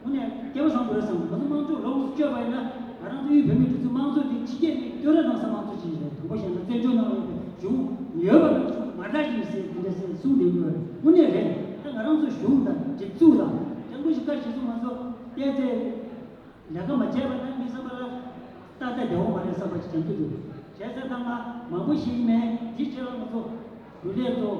དངོས་གནས་སྐལ་བ་བཟང་པོ་རེད་བསམ། ང་ཚོ་དམངས་གཙོ་ལོ་ངོ་བཅུ་བཅོ་བརྒྱད་པ་ཡིན་ན་ང་རང་ཚོ་དབུས་བོད་མིའི་སྒྲིག་འཛུགས་དམངས་གཙོ་དེ་ཕྱི་རྒྱལ་གྱི་བསྟོད་ར་བཏང་ས་དམངས་གཙོ་ཅིག་རེད། དྲང་པོ་བཤད་ན་བཙན་བྱོལ་ནང་ཡོད་པའི་གཞུང་ཡོད་པ་དང་གཞུང་མ་འདྲ་ཞིག་ཟེར་དེ་འདྲ་ཟེར་གསུངས་བསྡད་ཀྱི་ཡོད་རེད། དངོས་གནས་རེད། ད་ང་རང་ཚོ་གཞུང་དང་སྒྲིག་འཛུགས་དང་སྐྱབས་མགོན་ཞིག་བཀའ་ཞིག་གསུངས། ང་ཚོ་བལྟས་ཚེ། ལས་ཀ་མ་བྱས་པ་ན་མི་བསམ་པ་ལ་ཏག་ཏག་བསྡད་ཡོད་མ་རེད་བསམ་པ་ཞིག་དྲན་གྱི་འདུག་བྱས་ཙང་ད་ང་མང་པོ་ཞིག་མེད། འདི་ཕྱིར་ང་ཚོ་རྒྱུན་ལས་ཚོ་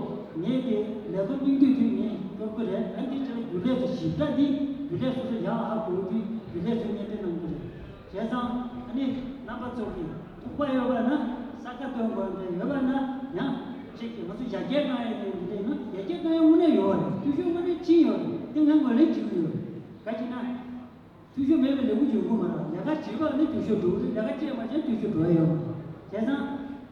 ངས་དེ་ལས་ཐོག་སྙིང་བསྡུས་དུས་ངས་སྐྱོར་གི་རེད། ཨ་འདི་ཕྱིར་རྒྱུན་ལས་ཚོ་ཞིབ་ཕྲ་འདི་རྒྱུན་ལས་སོ་སོ་ཡག་ཧ་གོ་དུས་རྒྱུན་ལས་ཚོས་སྙན་སྒྲོན་གནང་གི་རེད། བྱས་ཙང་ཨ་ནི་རྣམ་པ་ཚོ་གིས་ཐུགས་པ་ཡོད་པ་ན་ས་ཁ་སྟོན་དགོས་འདྲ་ཡོད་པ་ན་ཡང་ཅིག་གིས་ང་ཚོ་ཡར་རྒྱས་གཏོང་ཡ་ཡིན་འདི་འདྲ་ཡིན་ན་ཡར་རྒྱས་གཏོང་ཡ་དངོས་གནས་ཡོད་རེད། འཐུས་ཤོར་དངོས་གནས་ཕྱིན་ཡོད་རེད། དེ་ང་ངོས་ལེན་བྱེད་ཀྱི་ཡོད་རེད། ག་ཅི་ན། འཐུས་ཤོར་མེད་པའི་ལས་འགུལ་ཡོང་གི་མ་རེད། ལས་ཀ་བྱེད་པ་ནི་འཐུས་ཤོར་འགྲོ་གི་རེད། ལས་ཀ་བྱེད་མ་བྱས་འཐུས་ཤོར་འགྲོ་ཡ་ཡོད་མ་རེད། བྱས་ཙང་།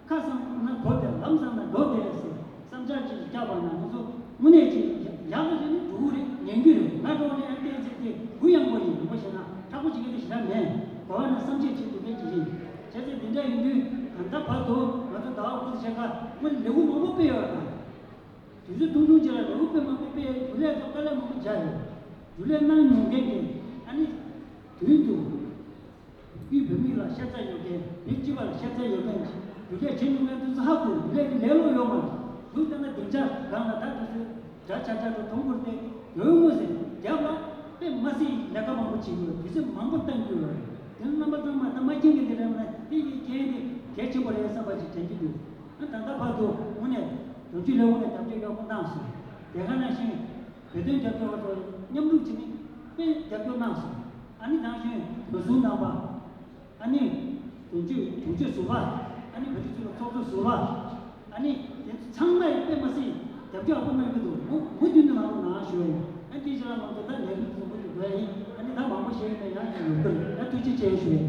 ཁ་བསམ་ན་འགྲོ་བསྡད། ལམ་བསམ་ན་འགྲོ་བསྡད་ཟེར་བསམ་འཆར་ཅིག་བརྒྱབ་པ་ན་ང་ཚོ་དངོས་གནས་ཅིག་ཡག་གི་རེད་ནི་འགྲོ་གི་རེད། ཉན་གྱི་རེད། ང་འགྲོ་ནས་ཨ་བསྟན་འཛིན་དེ་གུ་ཡངས་པོ་ཡིན། དྲང་པོ་བཤད་ན་མཁྲེགས་པོ་བྱེད་མཁན་དེ་ཞེ་དྲག་མེད། གོ་བ་ན་བསམ་འཆར་བྱེད་ཐུབ་མཁན་ཅིག་ཡིན། བྱས་ཙང་འདི་འདྲ་ཡིན་དུས་ ད་ལྟ་བར་དུ་ང་ཚོ་ཟླ་བ་དགུ་དང་ཕྱེད་ཀ་སྔོན་ལས་འགུལ་མང་པོ་སྤེལ་ཡོད་རེད། དུས་ཚོད་ཐུང་ཐུང་ཅིག་ལ་ལས་འགུལ་སྤེལ་མང་པོ་སྤེལ་ཡོད། རྒྱུན་ལས་ཚོ་དཀའ་ལས་མང་པོ་བརྒྱབ་ཡོད། རྒྱུན་ལས་གནང་མྱོང་མཁན་གྱི་ཨ་ནི་དུས་དུ་དབུས་བོད་མི་ལ་ཤ་ཚ་ཡོད་མཁན། མི་སྤྱི་པ་ལ་ཤ་ཚ་ཡོད་མཁན། རྒྱུན་ལས་བྱེད་མྱོང་མཁན་དེ་ཚོ་ཧ་གོ། རྒྱུན་ལས་ཀྱི་ལས་སློབ་ཡོད་མ་རེད། དུས་ལྟར་ན་སྡིངས་ཆ་སྒང་ལ་ད་དུས་ཚོད་དགྲ་ཆ་ཆ་དང་གྲོང་ཁུལ་དེ་ཡོད་ངོས་ཟིན་རྒྱབ་ལ་དཔེ་མ་སྲིད་ལས་ཀ་མང་པོ་བྱེད་དགོས། དུས་ཚོད་མང་པོ་གཏང་རྒྱུ་ཡོད་རེད། དེ་ནི་རྣམ་པ་ཚང་མ་ད་མ་མཁྱེན་མཁན་དེ་རེད་མ་ན། དེ་ཡི་རྐྱེན་དེ་གལ་ཆེན་པོ་རེད་བསམ་པ་ཅིག་དྲན་གྱི་འདུག་ཨ་ད་ལྟ་བར་དུ་དངོས་གནས་དོན་གཅོད་ལས་ཁུངས་ནས་རྒྱབ་སྐྱོར་ཡག་པོ་གནང་སོང་། དེ་ག་ནང་བཞིན་བོད་དོན་རྒྱབ་སྐྱོར་བ་ཚོ་མཉམ་རུབ་བྱས་ནས་དཔེ་རྒྱབ་སྐྱོར་གནང་སོང་། ཨ་ནི་ནང་བཞིན་བོད་ཟུར་རྣམ་པ། ཨ་ནི་དོན་གཅོད་དོན་གཅོད་ཟུར་པ། ཨ་ནི་བོད་རིགས་ཚོགས་པ་ཚོགས་གཙོ་ཟུར་པ། ཨ་ནི་དེ་ཚང་མས་དཔེ་མ་སྲིད་རྒྱབ་སྐྱོར་ཡག་པོ་གནང་གི་འདུག་མུ་མུ་མཐུད་ནས་གནང་རོགས་གནང་ཞུ་ཡ་ཡིན། ཨ་ནི་དེ་རྗེས་ལ་ང་ཚོ་ད་ལས་འགུལ་ཚོགས་འགོ་འཛུགས་དགོས་ཡ་ཡིན། ཨ་ནི་ད་མང་པོ་བཤད་ཡོད་ན་ཡང་ཡང་ཡོང་གི་རེད། ཨ་ཐུགས་རྗེ་ཆེ་ཞུ་ཡ་ཡིན།